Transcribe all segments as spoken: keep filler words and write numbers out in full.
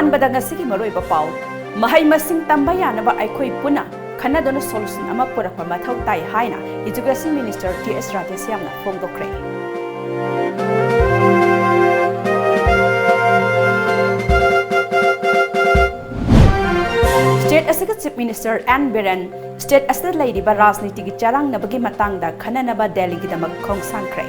ꯑꯍꯥꯟꯕꯗ ꯉꯁꯤꯒꯤ ꯃꯔꯨꯑꯣꯏꯕ ꯄꯥꯎ꯫ ꯃꯍꯩ ꯃꯁꯤꯡ ꯇꯝꯕ ꯌꯥꯅꯕ ꯑꯩꯈꯣꯏ ꯄꯨꯟꯅ ꯈꯟꯅꯗꯨꯅ solution ꯑꯃ ꯄꯨꯔꯛꯄ ꯃꯊꯧ ꯇꯥꯏ ꯍꯥꯏꯅ Education Minister ꯇꯤ ꯑꯦꯁ ꯔꯥꯙꯦꯁ꯭ꯌꯥꯝꯅ ꯐꯣꯡꯗꯣꯛꯈ꯭ꯔꯦ꯫ State ꯑꯁꯤꯒꯤ Chief Minister N Biren state ꯑꯁꯤꯗ ꯂꯩꯔꯤꯕ ꯔꯥꯖꯅꯤꯇꯤꯒꯤ ꯆꯔꯥꯡꯅꯕꯒꯤ ꯃꯇꯥꯡꯗ ꯈꯟꯅꯅꯕ ꯗꯦꯜꯂꯤꯒꯤꯗꯃꯛ ꯈꯣꯡꯁꯥꯟꯈ꯭ꯔꯦ꯫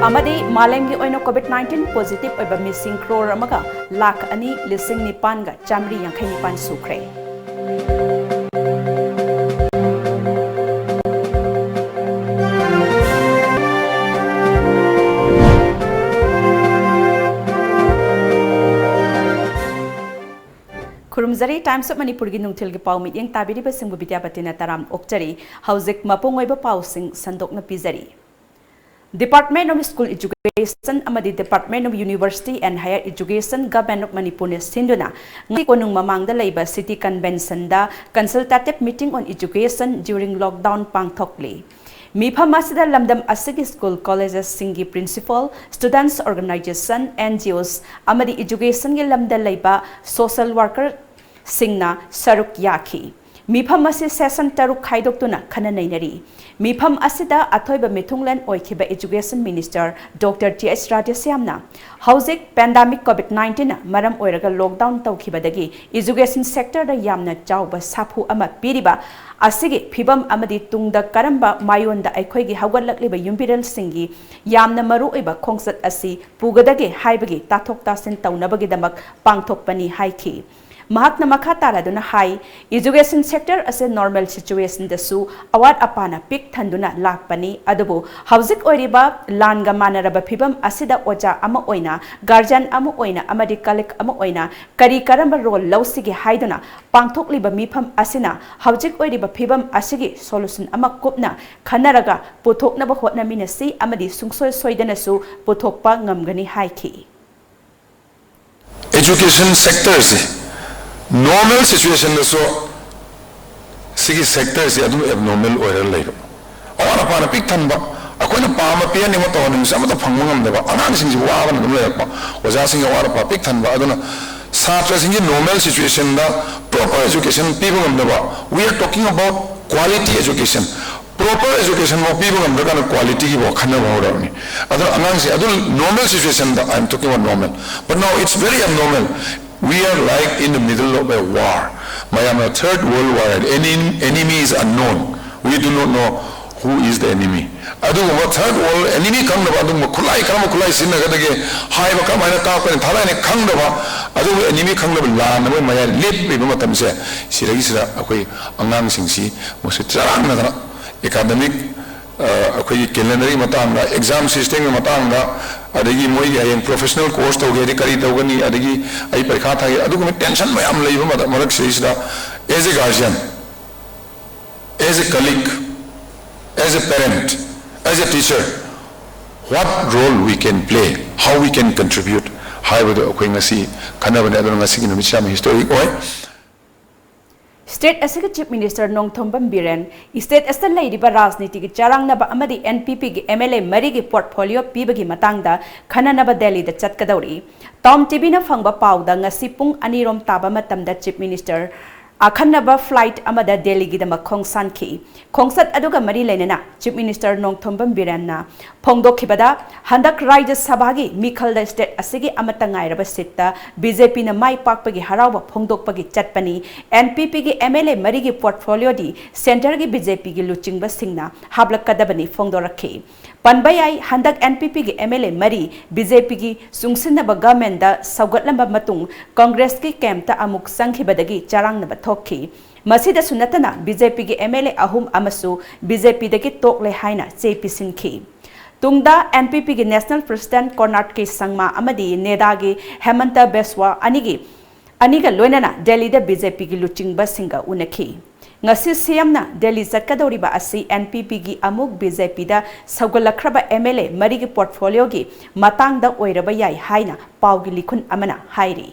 ꯑꯃꯗꯤ ꯃꯥꯂꯦꯝꯒꯤ ꯑꯣꯏꯅ COVID nineteen positive ꯑꯣꯏꯕ ꯃꯤꯁꯤꯡ crore ꯑꯃꯒ ꯂꯥꯈ ꯑꯅꯤ ꯂꯤꯁꯤꯡ ꯅꯤꯄꯥꯟꯒ ꯆꯥꯃꯔꯤ ꯌꯥꯡꯈꯩ ꯅꯤꯄꯥꯟ ꯁꯨꯈ꯭ꯔꯦ꯫ ꯈꯨꯔꯨꯝꯖꯔꯤ꯫ Times of ꯃꯅꯤꯄꯨꯔꯒꯤ ꯅꯨꯡꯊꯤꯜꯒꯤ ꯄꯥꯎ ꯃꯤꯠꯌꯦꯡ ꯇꯥꯕꯤꯔꯤꯕꯁꯤꯡꯕꯨ ꯕꯤꯗ꯭ꯌꯥꯄꯇꯤꯅ ꯇꯔꯥꯝ ꯑꯣꯛꯆꯔꯤ꯫ ꯍꯧꯖꯤꯛ ꯃꯄꯨꯡ ꯑꯣꯏꯕ ꯄꯥꯎꯁꯤꯡ ꯁꯟꯗꯣꯛꯅ ꯄꯤꯖꯔꯤ꯫ Department of School Education ꯑꯃꯗꯤ Department of University and Higher Education, Government of ꯃꯅꯤꯄꯨꯔꯅ ꯁꯤꯟꯗꯨꯅ ꯉꯁꯤ ꯀꯣꯅꯨꯡ ꯃꯃꯥꯡꯗ ꯂꯩꯕ City Conventionꯗ Consultative Meeting on Education during Lockdown ꯄꯥꯡꯊꯣꯛꯂꯤ꯫ ꯃꯤꯐꯝ ꯑꯁꯤꯗ ꯂꯝꯗꯝ ꯑꯁꯤꯒꯤ school collegesꯁꯤꯡꯒꯤ principal, students organization, N G Os ꯑꯃꯗꯤ educationꯒꯤ ꯂꯝꯗ ꯂꯩꯕ social worker ꯁꯤꯡꯅ ꯁꯔꯨꯛ ꯌꯥꯈꯤ꯫ ꯃꯤꯐꯝ ꯑꯁꯤ session ꯇꯔꯨꯛ ꯈꯥꯏꯗꯣꯛꯇꯨꯅ ꯈꯟꯅ ꯅꯩꯅꯔꯤ꯫ ꯃꯤꯐꯝ ꯑꯁꯤꯗ ꯑꯊꯣꯏꯕ ꯃꯤꯊꯨꯡꯂꯦꯟ ꯑꯣꯏꯈꯤꯕ Education Minister doctor T H ꯔꯥꯙꯦꯁ꯭ꯌꯥꯝꯅ ꯍꯧꯖꯤꯛ pandemic COVID nineteenꯅ ꯃꯔꯝ ꯑꯣꯏꯔꯒ lockdown ꯇꯧꯈꯤꯕꯗꯒꯤ education sectorꯗ ꯌꯥꯝꯅ ꯆꯥꯎꯕ ꯁꯥꯐꯨ ꯑꯃ ꯄꯤꯔꯤꯕ ꯑꯁꯤꯒꯤ ꯐꯤꯚꯝ ꯑꯃꯗꯤ ꯇꯨꯡꯗ ꯀꯔꯝꯕ ꯃꯥꯏꯑꯣꯟꯗ ꯑꯩꯈꯣꯏꯒꯤ ꯍꯧꯒꯠꯂꯛꯂꯤꯕ ꯌꯨꯝꯕꯤꯔꯦꯜꯁꯤꯡꯒꯤ ꯌꯥꯝꯅ ꯃꯔꯨꯑꯣꯏꯕ ꯈꯣꯡꯆꯠ ꯑꯁꯤ ꯄꯨꯒꯗꯒꯦ ꯍꯥꯏꯕꯒꯤ ꯇꯥꯊꯣꯛ ꯇꯥꯁꯤꯟ ꯇꯧꯅꯕꯒꯤꯗꯃꯛ ꯄꯥꯡꯊꯣꯛꯄꯅꯤ ꯍꯥꯏꯈꯤ꯫ ꯃꯍꯥꯛꯅ ꯃꯈꯥ ꯇꯥꯔꯗꯨꯅ ꯍꯥꯏ, education sector ꯑꯁꯤ normal situationꯗꯁꯨ ꯑꯋꯥꯠ ꯑꯄꯥꯅ ꯄꯤꯛ ꯊꯟꯗꯨꯅ ꯂꯥꯛꯄꯅꯤ, ꯑꯗꯨꯕꯨ ꯍꯧꯖꯤꯛ ꯑꯣꯏꯔꯤꯕ ꯂꯥꯟꯒ ꯃꯥꯟꯅꯔꯕ ꯐꯤꯚꯝ ꯑꯁꯤꯗ ꯑꯣꯖꯥ ꯑꯃ ꯑꯣꯏꯅ, guardian ꯑꯃ ꯑꯣꯏꯅ ꯑꯃꯗꯤ colleague ꯑꯃ ꯑꯣꯏꯅ ꯀꯔꯤ ꯀꯔꯝꯕ role ꯂꯧꯁꯤꯒꯦ ꯍꯥꯏꯗꯨꯅ ꯄꯥꯡꯊꯣꯛꯂꯤꯕ ꯃꯤꯐꯝ ꯑꯁꯤꯅ ꯍꯧꯖꯤꯛ ꯑꯣꯏꯔꯤꯕ ꯐꯤꯚꯝ ꯑꯁꯤꯒꯤ solution ꯑꯃ ꯀꯨꯞꯅ ꯈꯟꯅꯔꯒ ꯄꯨꯊꯣꯛꯅꯕ ꯍꯣꯠꯅꯃꯤꯟꯅꯁꯤ ꯑꯃꯗꯤ ꯁꯨꯡꯁꯣꯏ ꯁꯣꯏꯗꯅꯁꯨ ꯄꯨꯊꯣꯛꯄ ꯉꯝꯒꯅꯤ ꯍꯥꯏꯈꯤ꯫ Education sectorꯁꯤ normal situationꯗꯁꯨ ꯁꯤꯒꯤ sectorꯁꯤ ꯑꯗꯨꯝ abnormal ꯑꯣꯏꯔꯒ ꯂꯩꯕ꯫ ꯑꯋꯥꯠ ꯑꯄꯥꯅ ꯄꯤꯛ ꯊꯟꯕ, ꯑꯩꯈꯣꯏꯅ ꯄꯥꯝꯕ ꯄꯤꯍꯟꯅꯤꯡꯕ ꯇꯧꯍꯟꯅꯤꯡꯕꯁꯦ ꯑꯃꯠꯇ ꯐꯪꯕ ꯉꯝꯗꯕ, ꯑꯉꯥꯡꯁꯤꯡꯁꯤ ꯋꯥꯕꯅ ꯑꯗꯨꯝ ꯂꯩꯔꯛꯄ, ꯑꯣꯖꯥꯁꯤꯡꯒꯤ ꯑꯋꯥꯠ ꯑꯄꯥ ꯄꯤꯛ ꯊꯟꯕ꯫ ꯑꯗꯨꯅ ꯁꯥꯇ꯭ꯔꯁꯤꯡꯒꯤ ꯅꯣꯔꯃꯦꯜ ꯁꯤꯆꯨꯋꯦꯁꯟꯗ ꯄ꯭ꯔꯣꯄꯔ ꯑꯦꯖꯨꯀꯦꯁꯟ ꯄꯤꯕ ꯉꯝꯗꯕ, we are talking about quality education, proper ꯑꯦꯖꯨꯀꯦꯁꯟꯐꯥꯎ ꯄꯤꯕ ꯉꯝꯗ꯭ꯔꯀꯥꯟꯗ ꯀ꯭ꯋꯥꯂꯤꯇꯤꯒꯤꯐꯥꯎ ꯈꯟꯅꯕ ꯍꯧꯔꯕꯅꯤ꯫ ꯑꯗꯨꯅ ꯑꯉꯥꯡꯁꯦ ꯑꯗꯨ ꯅꯣꯔꯃꯦꯜ ꯁꯤꯆꯨꯋꯦꯁꯟꯗ, I am talking about normal, but now it's very abnormal. We are like in the middle of a war. ꯃꯌꯥꯝꯅ third world war, any enemy is unknown, we do not know who is the enemy. ꯑꯗꯨꯒꯨꯝꯕ third world enemy ꯈꯪꯗꯕ, ꯑꯗꯨꯒꯨꯝꯕ ꯈꯨꯠꯂꯥꯏ, ꯀꯔꯝꯕ ꯈꯨꯠꯂꯥꯏ ꯁꯤꯖꯤꯟꯅꯒꯗꯒꯦ, ꯍꯥꯏꯕ ꯀꯔꯝꯍꯥꯏꯅ ꯀꯥꯞꯀꯅꯤ, ꯊꯥꯗꯥꯏꯅ ꯈꯪꯗꯕ, ꯑꯗꯨꯒꯨꯝꯕ ꯑꯦꯅꯤꯃꯤ ꯈꯪꯗꯕ ꯂꯥꯟ ꯑꯃꯒꯤ ꯃꯌꯥꯏ ꯂꯦꯞꯂꯤꯕ ꯃꯇꯝꯁꯦ, ꯁꯤꯗꯒꯤꯁꯤꯗ ꯑꯩꯈꯣꯏ ꯑꯉꯥꯡꯁꯤꯡꯁꯤ ꯃꯁꯤ ꯆꯔꯥꯡꯅꯗꯅ ꯑꯦꯀꯥꯗꯃꯤꯛ, ꯑ, ꯑꯩꯈꯣꯏꯒꯤ ꯀꯦꯂꯦꯟꯗꯔꯒꯤ ꯃꯇꯥꯡꯗ, ꯑꯦꯛꯖꯥꯝ ꯁꯤꯁꯇꯦꯝꯒꯤ ꯃꯇꯥꯡꯗ, ꯑꯗꯒꯤ ꯃꯣꯏꯒꯤ ꯍꯌꯦꯡ ꯄ꯭ꯔꯣꯐꯦꯁꯅꯦꯜ ꯀꯣꯔꯁ ꯇꯧꯒꯦ ꯍꯥꯏꯗꯤ ꯀꯔꯤ ꯇꯧꯒꯅꯤ, ꯑꯗꯒꯤ ꯑꯩ ꯄꯔꯤꯈꯥ ꯊꯥꯒꯦ, ꯑꯗꯨꯒꯨꯝꯕ ꯇꯦꯟꯁꯟ ꯃꯌꯥꯝ ꯂꯩꯕ ꯃꯇꯝ, ꯃꯔꯛꯁꯤꯗꯩꯁꯤꯗ, as a guardian, as a colleague, as a parent, as a teacher, what role we can play, how we can contribute ꯍꯥꯏꯕꯗꯨ ꯑꯩꯈꯣꯏ ꯉꯁꯤ ꯈꯟꯅꯕꯅꯦ꯫ ꯑꯗꯨꯅ ꯉꯁꯤꯒꯤ ꯅꯨꯃꯤꯠꯁꯤ ꯌꯥꯝꯅ ꯍꯤꯁꯇꯣꯔꯤꯛ ꯑꯣꯏ꯫ ꯁ꯭ꯇꯦꯠ ꯑꯁꯤꯒꯤ chief minister Nongthombam Biren state ꯑꯁꯤꯗ ꯂꯩꯔꯤꯕ ꯔꯥꯖꯅꯤꯇꯤꯒꯤ ꯆꯔꯥꯡꯅꯕ ꯑꯃꯗꯤ ꯑꯦꯟ ꯄꯤ ꯄꯤꯒꯤ ꯑꯦꯝ ꯑꯦꯜ ꯑꯦ ꯃꯔꯤꯒꯤ ꯄꯣꯔꯠꯐꯣꯂꯤꯑꯣ ꯄꯤꯕꯒꯤ ꯃꯇꯥꯡꯗ ꯈꯟꯅꯅꯕ ꯗꯦꯜꯂꯤꯗ ꯆꯠꯀꯗꯧꯔꯤ꯫ ꯇꯥꯎꯟ ꯇꯤꯚꯤꯅ ꯐꯪꯕ ꯄꯥꯎꯗ ꯉꯁꯤ ꯄꯨꯡ ꯑꯅꯤꯔꯣꯝ ꯇꯥꯕ ꯃꯇꯝꯗ ꯆꯤꯐ ꯃꯤꯅꯤꯁꯇꯔ ꯑꯈꯟꯅꯕ ꯐ꯭ꯂꯥꯏꯠ ꯑꯃꯗ ꯗꯦꯜꯂꯤꯒꯤꯗꯃꯛ ꯈꯣꯡꯁꯥꯟꯈꯤ꯫ ꯈꯣꯡꯆꯠ ꯑꯗꯨꯒ ꯃꯔꯤ ꯂꯩꯅꯅ ꯆꯤꯐ ꯃꯤꯅꯤꯁꯇꯔ ꯅꯣꯡꯊꯣꯝꯕꯝ ꯕꯤꯔꯦꯟꯅ ꯐꯣꯡꯗꯣꯛꯈꯤꯕꯗ, ꯍꯟꯗꯛ ꯔꯥꯖ꯭ꯌ ꯁꯚꯥꯒꯤ ꯃꯤꯈꯜꯗ ꯁ꯭ꯇꯦꯠ ꯑꯁꯤꯒꯤ ꯑꯃꯠꯇ ꯉꯥꯏꯔꯕ ꯁꯤꯠꯇ ꯕꯤ ꯖꯦ ꯄꯤꯅ ꯃꯥꯏ ꯄꯥꯛꯄꯒꯤ ꯍꯔꯥꯎꯕ ꯐꯣꯡꯗꯣꯛꯄꯒꯤ ꯆꯠꯄꯅꯤ꯫ ꯑꯦꯟ ꯄꯤ ꯄꯤꯒꯤ ꯑꯦꯝ ꯑꯦꯜ ꯑꯦ ꯃꯔꯤꯒꯤ ꯄꯣꯔꯠꯐꯣꯂꯤꯑꯣꯗꯤ ꯁꯦꯟꯇꯔꯒꯤ ꯕꯤ ꯖꯦ ꯄꯤꯒꯤ ꯂꯨꯆꯤꯡꯕꯁꯤꯡꯅ ꯍꯥꯞꯂꯛꯀꯗꯕꯅꯤ ꯐꯣꯡꯗꯣꯔꯛꯈꯤ꯫ ꯄꯟꯕ ꯌꯥꯏ, ꯍꯟꯗꯛ ꯑꯦꯟ ꯄꯤ ꯄꯤꯒꯤ ꯑꯦꯝ ꯑꯦꯜ ꯑꯦ ꯃꯔꯤ ꯕꯤ ꯖꯦ ꯄꯤꯒꯤ ꯆꯨꯡꯁꯤꯟꯅꯕ ꯒꯚꯔꯟꯃꯦꯟꯠꯇ ꯁꯧꯒꯠꯂꯝꯕ ꯃꯇꯨꯡ ꯀꯪꯒ꯭ꯔꯦꯁꯀꯤ ꯀꯦꯝꯞꯇ ꯑꯃꯨꯛ ꯆꯪꯈꯤꯕꯗꯒꯤ ꯆꯔꯥꯡꯅꯕ ꯊꯣꯛꯈꯤ꯫ ꯃꯁꯤꯗꯁꯨ ꯅꯠꯇꯅ ꯕꯤ ꯖꯦ ꯄꯤꯒꯤ ꯑꯦꯝ ꯑꯦꯜ ꯑꯦ ꯑꯍꯨꯝ ꯑꯃꯁꯨ ꯕꯤ ꯖꯦ ꯄꯤꯗꯒꯤ ꯇꯣꯛꯂꯦ ꯍꯥꯏꯅ ꯆꯦ ꯄꯤꯁꯤꯟꯈꯤ꯫ ꯇꯨꯡꯗ ꯑꯦꯟ ꯄꯤ ꯄꯤꯒꯤ ꯅꯦꯁꯅꯦꯜ ꯄ꯭ꯔꯦꯁꯤꯗꯦꯟꯠ ꯀꯣꯔꯅꯥꯠ ꯀꯦ ꯁꯪꯃꯥ ꯑꯃꯗꯤ ꯅꯦꯗꯥꯒꯤ ꯍꯦꯃꯟꯇ ꯕꯦꯁꯋꯥ ꯑꯅꯤꯒꯤ, ꯑꯅꯤꯒ ꯂꯣꯏꯅꯅ ꯗꯦꯜꯂꯤꯗ ꯕꯤ ꯖꯦ ꯄꯤꯒꯤ ꯂꯨꯆꯤꯡꯕꯁꯤꯡꯒ ꯎꯅꯈꯤ꯫ ꯉꯁꯤ ꯁꯤ ꯑꯦꯝꯅ ꯗꯦꯜꯂꯤ ꯆꯠꯀꯗꯧꯔꯤꯕ ꯑꯁꯤ ꯑꯦꯟ ꯄꯤ ꯄꯤꯒꯤ ꯑꯃꯨꯛ ꯕꯤ ꯖꯦ ꯄꯤꯗ ꯁꯧꯒꯠꯂꯛꯈ꯭ꯔꯕ ꯑꯦꯝ ꯑꯦꯜ ꯑꯦ ꯃꯔꯤꯒꯤ ꯄꯣꯔꯠꯐꯣꯂꯤꯑꯣꯒꯤ ꯃꯇꯥꯡꯗ ꯑꯣꯏꯔꯕ ꯌꯥꯏ ꯍꯥꯏꯅ ꯄꯥꯎꯒꯤ ꯂꯤꯈꯨꯟ ꯑꯃꯅ ꯍꯥꯏꯔꯤ꯫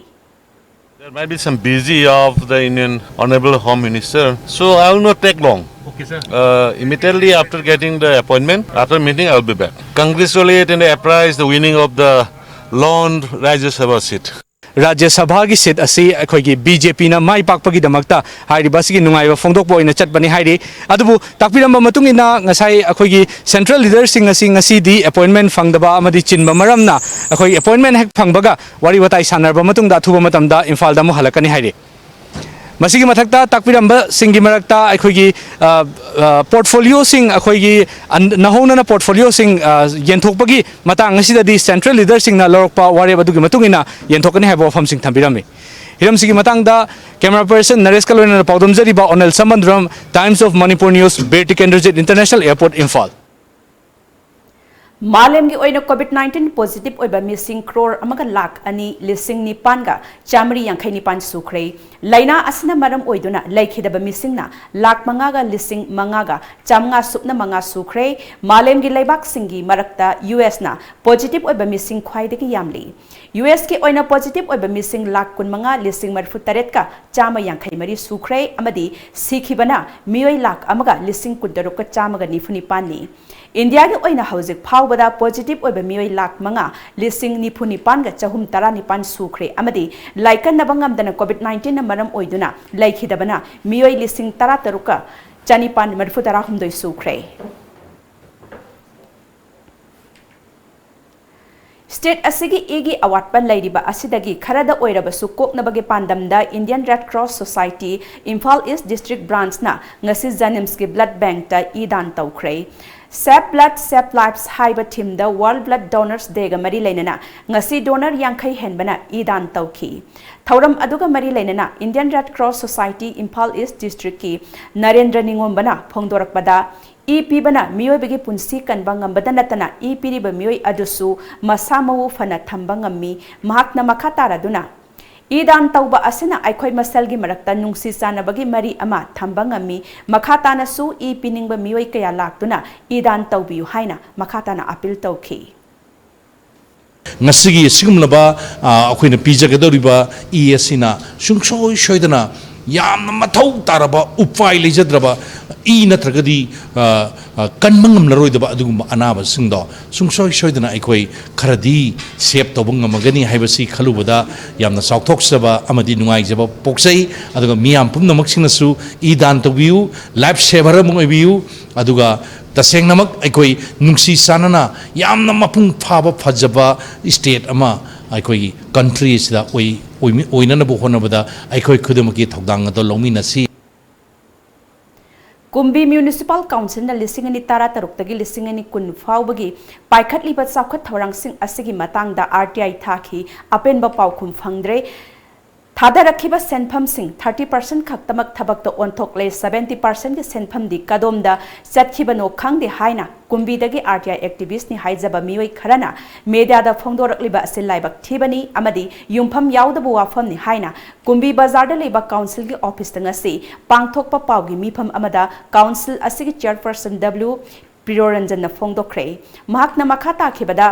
There might be some busy of the Union Honorable Home Minister, so I will not take long. Okay, sir. Uh, immediately after getting the appointment, after meeting, I'll be back. Congratulate and apprise the winning of the lone Rajya Sabha seat. ꯔꯥꯖ꯭ꯌ ꯁꯚꯥꯒꯤ ꯁꯤꯠ ꯑꯁꯤ ꯑꯩꯈꯣꯏꯒꯤ B J ꯄꯤꯅ ꯃꯥꯏ ꯄꯥꯛꯄꯒꯤꯗꯃꯛꯇ ꯍꯥꯏꯔꯤꯕ ꯑꯁꯤꯒꯤ ꯅꯨꯡꯉꯥꯏꯕ ꯐꯣꯡꯗꯣꯛꯄ ꯑꯣꯏꯅ ꯆꯠꯄꯅꯤ ꯍꯥꯏꯔꯤ꯫ ꯑꯗꯨꯕꯨ ꯇꯥꯛꯄꯤꯔꯝꯕ ꯃꯇꯨꯡ ꯏꯟꯅ ꯉꯁꯥꯏ ꯑꯩꯈꯣꯏꯒꯤ ꯁꯦꯟꯇ꯭ꯔꯦꯜ ꯂꯤꯗꯔꯁꯤꯡ ꯑꯁꯤ ꯉꯁꯤꯗꯤ ꯑꯦꯄꯣꯏꯟꯃꯦꯟ ꯐꯪꯗꯕ ꯑꯃꯗꯤ ꯆꯤꯟꯕ ꯃꯔꯝꯅ ꯑꯩꯈꯣꯏ ꯑꯦꯄꯣꯏꯟꯃꯦꯟ ꯍꯦꯛ ꯐꯪꯕꯒ ꯋꯥꯔꯤ ꯋꯥꯇꯥꯏ ꯁꯥꯟꯅꯔꯕ ꯃꯇꯨꯡꯗ ꯑꯊꯨꯕ ꯃꯇꯝꯗ ꯏꯝꯐꯥꯜꯗ ꯑꯃꯨꯛ ꯍꯜꯂꯛꯀꯅꯤ ꯍꯥꯏꯔꯤ꯫ ꯃꯁꯤꯒꯤ ꯃꯊꯛꯇ ꯇꯥꯛꯄꯤꯔꯝꯕꯁꯤꯡꯒꯤ ꯃꯔꯛꯇ ꯑꯩꯈꯣꯏꯒꯤ, ꯑ, ꯑ, ꯄꯣꯔꯠꯐꯣꯂꯤꯑꯣꯁꯤꯡ ꯑꯩꯈꯣꯏꯒꯤ ꯑꯟ-, ꯅꯧꯍꯧꯅꯅ ꯄꯣꯔꯠꯐꯣꯂꯤꯑꯣꯁꯤꯡ, ꯑ, ꯌꯦꯟꯊꯣꯛꯄꯒꯤ ꯃꯇꯥꯡ ꯑꯁꯤꯗꯗꯤ ꯁꯦꯟꯇ꯭ꯔꯦꯜ ꯂꯤꯗꯔꯁꯤꯡꯅ ꯂꯧꯔꯛꯄ ꯋꯥꯔꯦꯞ ꯑꯗꯨꯒꯤ ꯃꯇꯨꯡ ꯏꯟꯅ ꯌꯦꯟꯊꯣꯛꯀꯅꯤ ꯍꯥꯏꯕ ꯋꯥꯐꯝꯁꯤꯡ ꯊꯝꯕꯤꯔꯝꯃꯤ꯫ ꯍꯤꯔꯝꯁꯤꯒꯤ ꯃꯇꯥꯡꯗ ꯀꯦꯃꯦꯔꯥ ꯄꯔꯁꯟ ꯅꯔꯦꯁꯀ ꯂꯣꯏꯅꯅ ꯄꯥꯎꯗꯝꯖꯔꯤꯕ ꯑꯣꯅꯦꯜ ꯁꯃꯟꯗ꯭ꯔꯝ, Times of Manipur News, Bir Tikendrajit international airport, Imphal. ꯃꯥꯂꯦꯝꯒꯤ ꯑꯣꯏꯅ ꯀꯣꯚꯤꯗ ꯅꯥꯏꯟꯇꯤꯟ ꯄꯣꯖꯤꯇꯤꯚ ꯑꯣꯏꯕ ꯃꯤꯁꯤꯡ ꯀ꯭ꯔꯣꯔ ꯑꯃꯒ ꯂꯥꯈ ꯑꯅꯤ ꯂꯤꯁꯤꯡ ꯅꯤꯄꯥꯟꯒ ꯆꯥꯃꯔꯤ ꯌꯥꯡꯈꯩ ꯅꯤꯄꯥꯟ ꯁꯨꯈ꯭ꯔꯦ꯫ ꯂꯥꯏꯅꯥ ꯑꯁꯤꯅ ꯃꯔꯝ ꯑꯣꯏꯗꯨꯅ ꯂꯩꯈꯤꯗꯕ ꯃꯤꯁꯤꯡꯅ ꯂꯥꯈ ꯃꯉꯥꯒ ꯂꯤꯁꯤꯡ ꯃꯉꯥꯒ ꯆꯥꯃꯉꯥ ꯁꯨꯞꯅ ꯃꯉꯥ ꯁꯨꯈ꯭ꯔꯦ꯫ ꯃꯥꯂꯦꯝꯒꯤ ꯂꯩꯕꯥꯛꯁꯤꯡꯒꯤ ꯃꯔꯛꯇ ꯌꯨ ꯑꯦꯁꯅ ꯄꯣꯖꯤꯇꯤꯚ ꯑꯣꯏꯕ ꯃꯤꯁꯤꯡ ꯈ꯭ꯋꯥꯏꯗꯒꯤ ꯌꯥꯝꯂꯤ꯫ ꯌꯨ ꯑꯦꯁꯀꯤ ꯑꯣꯏꯅ ꯄꯣꯖꯤꯇꯤꯚ ꯑꯣꯏꯕ ꯃꯤꯁꯤꯡ ꯂꯥꯈ ꯀꯨꯟꯃꯉꯥ ꯂꯤꯁꯤꯡ ꯃꯔꯤꯐꯨ ꯇꯔꯦꯠꯀ ꯆꯥꯝꯃ ꯌꯥꯡꯈꯩ ꯃꯔꯤ ꯁꯨꯈ꯭ꯔꯦ ꯑꯃꯗꯤ ꯁꯤꯈꯤꯕꯅ ꯃꯤꯑꯣꯏ ꯂꯥꯈ ꯑꯃꯒ ꯂꯤꯁꯤꯡ ꯀꯨꯟꯇꯔꯨꯛꯀ ꯆꯥꯝꯃꯒ ꯅꯤꯐꯨ ꯅꯤꯄꯥꯟꯅꯤ꯫ ꯏꯟꯗꯤꯌꯥꯒꯤ ꯑꯣꯏꯅ ꯍꯧꯖꯤꯛ ꯐꯥꯎꯕꯗ ꯄꯣꯖꯤꯇꯤꯚ ꯑꯣꯏꯕ ꯃꯤꯑꯣꯏ ꯂꯥꯈ ꯃꯉꯥ ꯂꯤꯁꯤꯡ ꯅꯤꯐꯨ ꯅꯤꯄꯥꯟꯒ ꯆꯍꯨꯝ ꯇꯔꯥ ꯅꯤꯄꯥꯟ ꯁꯨꯈ꯭ꯔꯦ ꯑꯃꯗꯤ ꯂꯥꯏꯀꯠꯅꯕ ꯉꯝꯗꯅ ꯀꯣꯚꯤꯗ ꯅꯥꯏꯟꯇꯤꯟꯅ ꯃꯔꯝ ꯑꯣꯏꯗꯨꯅ ꯂꯩꯈꯤꯗꯕꯅ ꯃꯤꯑꯣꯏ ꯂꯤꯁꯤꯡ ꯇꯔꯥ ꯇꯔꯨꯛꯀ ꯆꯅꯤꯄꯥꯟ ꯃꯔꯤꯐꯨ ꯇꯔꯥ ꯍꯨꯝꯗꯣꯏ ꯁꯨꯈ꯭ꯔꯦ꯫ ꯁ꯭ꯇꯦꯠ ꯑꯁꯤꯒꯤ ꯏꯒꯤ ꯑꯋꯥꯠꯄ ꯂꯩꯔꯤꯕ ꯑꯁꯤꯗꯒꯤ ꯈꯔꯗ ꯑꯣꯏꯔꯕꯁꯨ ꯀꯣꯛꯅꯕꯒꯤ ꯄꯥꯟꯗꯝꯗ Indian red cross society Imphal east district ꯕ꯭ꯔꯥꯟꯆꯅ ꯉꯁꯤ ꯖꯦꯅꯤꯝꯁꯀꯤ ꯕ꯭ꯂꯗ ꯕꯦꯡꯛꯇ ꯏ ꯗꯥꯟ ꯇꯧꯈ꯭ꯔꯦ꯫ Save blood, save lives ꯍꯥꯏꯕ ꯊꯤꯝꯗ ꯋꯥꯔꯜꯗ ꯕ꯭ꯂꯗ ꯗꯣꯅꯔꯁ ꯗꯦꯒ ꯃꯔꯤ ꯂꯩꯅꯅ ꯉꯁꯤ ꯗꯣꯅꯔ ꯌꯥꯡꯈꯩ ꯍꯦꯟꯕꯅ ꯏ ꯗꯥꯟ ꯇꯧꯈꯤ꯫ ꯊꯧꯔꯝ ꯑꯗꯨꯒ ꯃꯔꯤ ꯂꯩꯅꯅ Indian red cross society Imphal east ꯗꯤꯁꯇ꯭ꯔꯤꯛꯀꯤ ꯅꯔꯦꯟꯗ꯭ꯔ ꯅꯤꯉꯣꯝꯕꯅ ꯐꯣꯡꯗꯣꯔꯛꯄꯗ, ꯏ ꯄꯤꯕꯅ ꯃꯤꯑꯣꯏꯕꯒꯤ ꯄꯨꯟꯁꯤ ꯀꯟꯕ ꯉꯝꯕꯗ ꯅꯠꯇꯅ ꯏ ꯄꯤꯔꯤꯕ ꯃꯤꯑꯣꯏ ꯑꯗꯨꯁꯨ ꯃꯁꯥ ꯃꯎ ꯐꯅ ꯊꯝꯕ ꯉꯝꯃꯤ꯫ ꯃꯍꯥꯛꯅ ꯃꯈꯥ ꯇꯥꯔꯗꯨꯅ, ꯏ ꯗꯥꯟ ꯇꯧꯕ ꯑꯁꯤꯅ ꯑꯩꯈꯣꯏ ꯃꯁꯦꯜꯒꯤ ꯃꯔꯛꯇ ꯅꯨꯡꯁꯤ ꯆꯥꯟꯅꯕꯒꯤ ꯃꯔꯤ ꯑꯃ ꯊꯝꯕ ꯉꯝꯃꯤ꯫ ꯃꯈꯥ ꯇꯥꯅꯁꯨ ꯏ ꯄꯤꯅꯤꯡꯕ ꯃꯤꯑꯣꯏ ꯀꯌꯥ ꯂꯥꯛꯇꯨꯅ ꯏ ꯗꯥꯟ ꯇꯧꯕꯤꯌꯨ ꯍꯥꯏꯅ ꯃꯈꯥ ꯇꯥꯅ ꯑꯥꯄꯤꯜ ꯇꯧꯈꯤ꯫ ꯉꯁꯤꯒꯤ ꯑꯁꯤꯒꯨꯝꯂꯕ, ꯑ, ꯑꯩꯈꯣꯏꯅ ꯄꯤꯖꯒꯗꯧꯔꯤꯕ ꯏ ꯑꯁꯤꯅ ꯁꯨꯡꯁꯣꯏ ꯁꯣꯏꯗꯅ ꯌꯥꯝꯅ ꯃꯊꯧ ꯇꯥꯔꯕ, ꯎꯄꯥꯏ ꯂꯩꯖꯗ꯭ꯔꯕ, ꯏ ꯅꯠꯇ꯭ꯔꯒꯗꯤ, ꯑ, ꯑ, ꯀꯟꯕ ꯉꯝꯂꯔꯣꯏꯗꯕ ꯑꯗꯨꯒꯨꯝꯕ ꯑꯅꯥꯕꯁꯤꯡꯗꯣ ꯁꯨꯡꯁꯣꯏ ꯁꯣꯏꯗꯅ ꯑꯩꯈꯣꯏ ꯈꯔꯗꯤ save ꯇꯧꯕ ꯉꯝꯃꯒꯅꯤ ꯍꯥꯏꯕꯁꯤ ꯈꯜꯂꯨꯕꯗ ꯌꯥꯝꯅ ꯆꯥꯎꯊꯣꯛꯆꯕ ꯑꯃꯗꯤ ꯅꯨꯡꯉꯥꯏꯖꯕ ꯄꯣꯛꯆꯩ꯫ ꯑꯗꯨꯒ ꯃꯤꯌꯥꯝ ꯄꯨꯝꯅꯃꯛꯁꯤꯡꯅꯁꯨ ꯏ ꯗꯥꯟ ꯇꯧꯕꯤꯌꯨ, life saver ꯑꯃ ꯑꯣꯏꯕꯤꯌꯨ꯫ ꯑꯗꯨꯒ ꯇꯁꯦꯡꯅꯃꯛ ꯑꯩꯈꯣꯏ ꯅꯨꯡꯁꯤ ꯆꯥꯟꯅꯅ ꯌꯥꯝꯅ ꯃꯄꯨꯡ ꯐꯥꯕ ꯐꯖꯕ state ꯑꯃ ꯑꯩꯈꯣꯏꯒꯤ country ꯑꯁꯤꯗ ꯑꯣꯏ-, ꯑꯣꯏꯃꯤ-, ꯑꯣꯏꯅꯅꯕ ꯍꯣꯠꯅꯕꯗ ꯑꯩꯈꯣꯏ ꯈꯨꯗꯤꯡꯃꯛꯀꯤ ꯊꯧꯗꯥꯡ ꯑꯗꯨ ꯂꯧꯃꯤꯟꯅꯁꯤ꯫ ꯀꯨꯝꯕꯤ Municipal Councilꯅ ꯂꯤꯁꯤꯡ ꯑꯅꯤ ꯇꯔꯥꯇꯔꯨꯛꯇꯒꯤ ꯂꯤꯁꯤꯡ ꯑꯅꯤ ꯀꯨꯟ ꯐꯥꯎꯕꯒꯤ ꯄꯥꯏꯈꯠꯂꯤꯕ ꯆꯥꯎꯈꯠ ꯊꯧꯔꯥꯡꯁꯤꯡ ꯑꯁꯤꯒꯤ ꯃꯇꯥꯡꯗ RTI ꯊꯥꯈꯤ꯫ ꯑꯄꯦꯟꯕ ꯄꯥꯎꯈꯨꯝ ꯐꯪꯗ꯭ꯔꯦ꯫ ꯊꯥꯗꯔꯛꯈꯤꯕ ꯁꯦꯟꯐꯝꯁꯤꯡ thirty percent ꯈꯛꯇꯃꯛ ꯊꯕꯛꯇ ꯑꯣꯟꯊꯣꯛꯂꯦ, seventy percentꯀꯤ ꯁꯦꯟꯐꯝꯗꯤ ꯀꯗꯣꯝꯗ ꯆꯠꯈꯤꯕꯅꯣ ꯈꯪꯗꯦ ꯍꯥꯏꯅ ꯀꯨꯝꯕꯤꯗꯒꯤ RTI activistꯅꯤ ꯍꯥꯏꯖꯕ ꯃꯤꯑꯣꯏ ꯈꯔꯅ mediaꯗ ꯐꯣꯡꯗꯣꯔꯛꯂꯤꯕ ꯑꯁꯤ ꯂꯥꯏꯕꯛ ꯊꯤꯕꯅꯤ ꯑꯃꯗꯤ ꯌꯨꯝꯐꯝ ꯌꯥꯎꯗꯕ ꯋꯥꯐꯝꯅꯤ ꯍꯥꯏꯅ ꯀꯨꯝꯕꯤ ꯕꯖꯥꯔꯗ ꯂꯩꯕ councilꯒꯤ officeꯇ ꯉꯁꯤ ꯄꯥꯡꯊꯣꯛꯄ ꯄꯥꯎꯒꯤ ꯃꯤꯐꯝ ꯑꯃꯗ council ꯑꯁꯤꯒꯤ chairperson W ꯄ꯭ꯔꯤꯌꯣꯔꯟꯖꯟꯅ ꯐꯣꯡꯗꯣꯛꯈ꯭ꯔꯦ꯫ ꯃꯍꯥꯛꯅ ꯃꯈꯥ ꯇꯥꯈꯤꯕꯗ,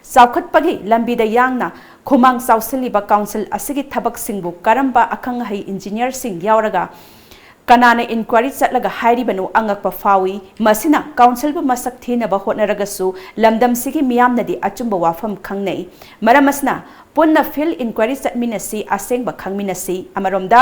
ꯆꯥꯎꯈꯠꯄꯒꯤ ꯂꯝꯕꯤꯗ ꯌꯥꯡꯅ ꯈꯨꯃꯥꯡ ꯆꯥꯎꯁꯤꯜꯂꯤꯕ council ꯑꯁꯤꯒꯤ ꯊꯕꯛꯁꯤꯡꯕꯨ ꯀꯔꯝꯕ ꯑꯈꯪ ꯑꯍꯩ engineerꯁꯤꯡ ꯌꯥꯎꯔꯒ ꯀꯅꯥꯅ inquiry ꯆꯠꯂꯒ ꯍꯥꯏꯔꯤꯕꯅꯣ ꯑꯉꯛꯄ ꯐꯥꯎꯏ꯫ ꯃꯁꯤꯅ councilꯕꯨ ꯃꯁꯛ ꯊꯤꯅꯕ ꯍꯣꯠꯅꯔꯒꯁꯨ ꯂꯝꯗꯝꯁꯤꯒꯤ ꯃꯤꯌꯥꯝꯅꯗꯤ ꯑꯆꯨꯝꯕ ꯋꯥꯐꯝ ꯈꯪꯅꯩ꯫ ꯃꯔꯝ ꯑꯁꯤꯅ ꯄꯨꯟꯅ field inquiry ꯆꯠꯃꯤꯟꯅꯁꯤ, ꯑꯁꯦꯡꯕ ꯈꯪꯃꯤꯟꯅꯁꯤ꯫ ꯑꯃꯔꯣꯝꯗ,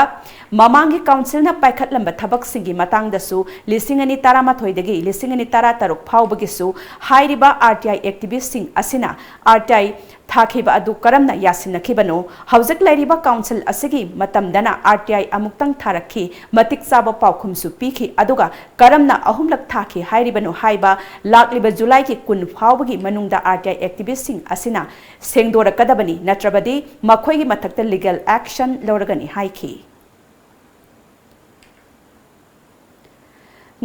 ꯃꯃꯥꯡꯒꯤ councilꯅ ꯄꯥꯏꯈꯠꯂꯝꯕ ꯊꯕꯛꯁꯤꯡꯒꯤ ꯃꯇꯥꯡꯗꯁꯨ ꯂꯤꯁꯤꯡ ꯑꯅꯤ ꯇꯔꯥꯃꯥꯊꯣꯏꯗꯒꯤ ꯂꯤꯁꯤꯡ ꯑꯅꯤ ꯇꯔꯥꯇꯔꯨꯛ ꯐꯥꯎꯕꯒꯤꯁꯨ ꯍꯥꯏꯔꯤꯕ RTI activistꯁꯤꯡ ꯑꯁꯤꯅ RTI ꯊꯥꯈꯤꯕ ꯑꯗꯨ ꯀꯔꯝꯅ ꯌꯥꯁꯤꯟꯅꯈꯤꯕꯅꯣ? ꯍꯧꯖꯤꯛ ꯂꯩꯔꯤꯕ council ꯑꯁꯤꯒꯤ ꯃꯇꯝꯗꯅ RTI ꯑꯃꯨꯛꯇꯪ ꯊꯥꯔꯛꯈꯤ, ꯃꯇꯤꯛ ꯆꯥꯕ ꯄꯥꯎꯈꯨꯝꯁꯨ ꯄꯤꯈꯤ, ꯑꯗꯨꯒ ꯀꯔꯝꯅ ꯑꯍꯨꯝꯂꯛ ꯊꯥꯈꯤ ꯍꯥꯏꯔꯤꯕꯅꯣ ꯍꯥꯏꯕ ꯂꯥꯛꯂꯤꯕ ꯖꯨꯂꯥꯏꯒꯤ ꯀꯨꯟ ꯐꯥꯎꯕꯒꯤ ꯃꯅꯨꯡꯗ RTI activistꯁꯤꯡ ꯑꯁꯤꯅ ꯁꯦꯡꯗꯣꯔꯛꯀꯗꯕꯅꯤ, ꯅꯠꯇ꯭ꯔꯕꯗꯤ ꯃꯈꯣꯏꯒꯤ ꯃꯊꯛꯇ legal action ꯂꯧꯔꯒꯅꯤ ꯍꯥꯏꯈꯤ꯫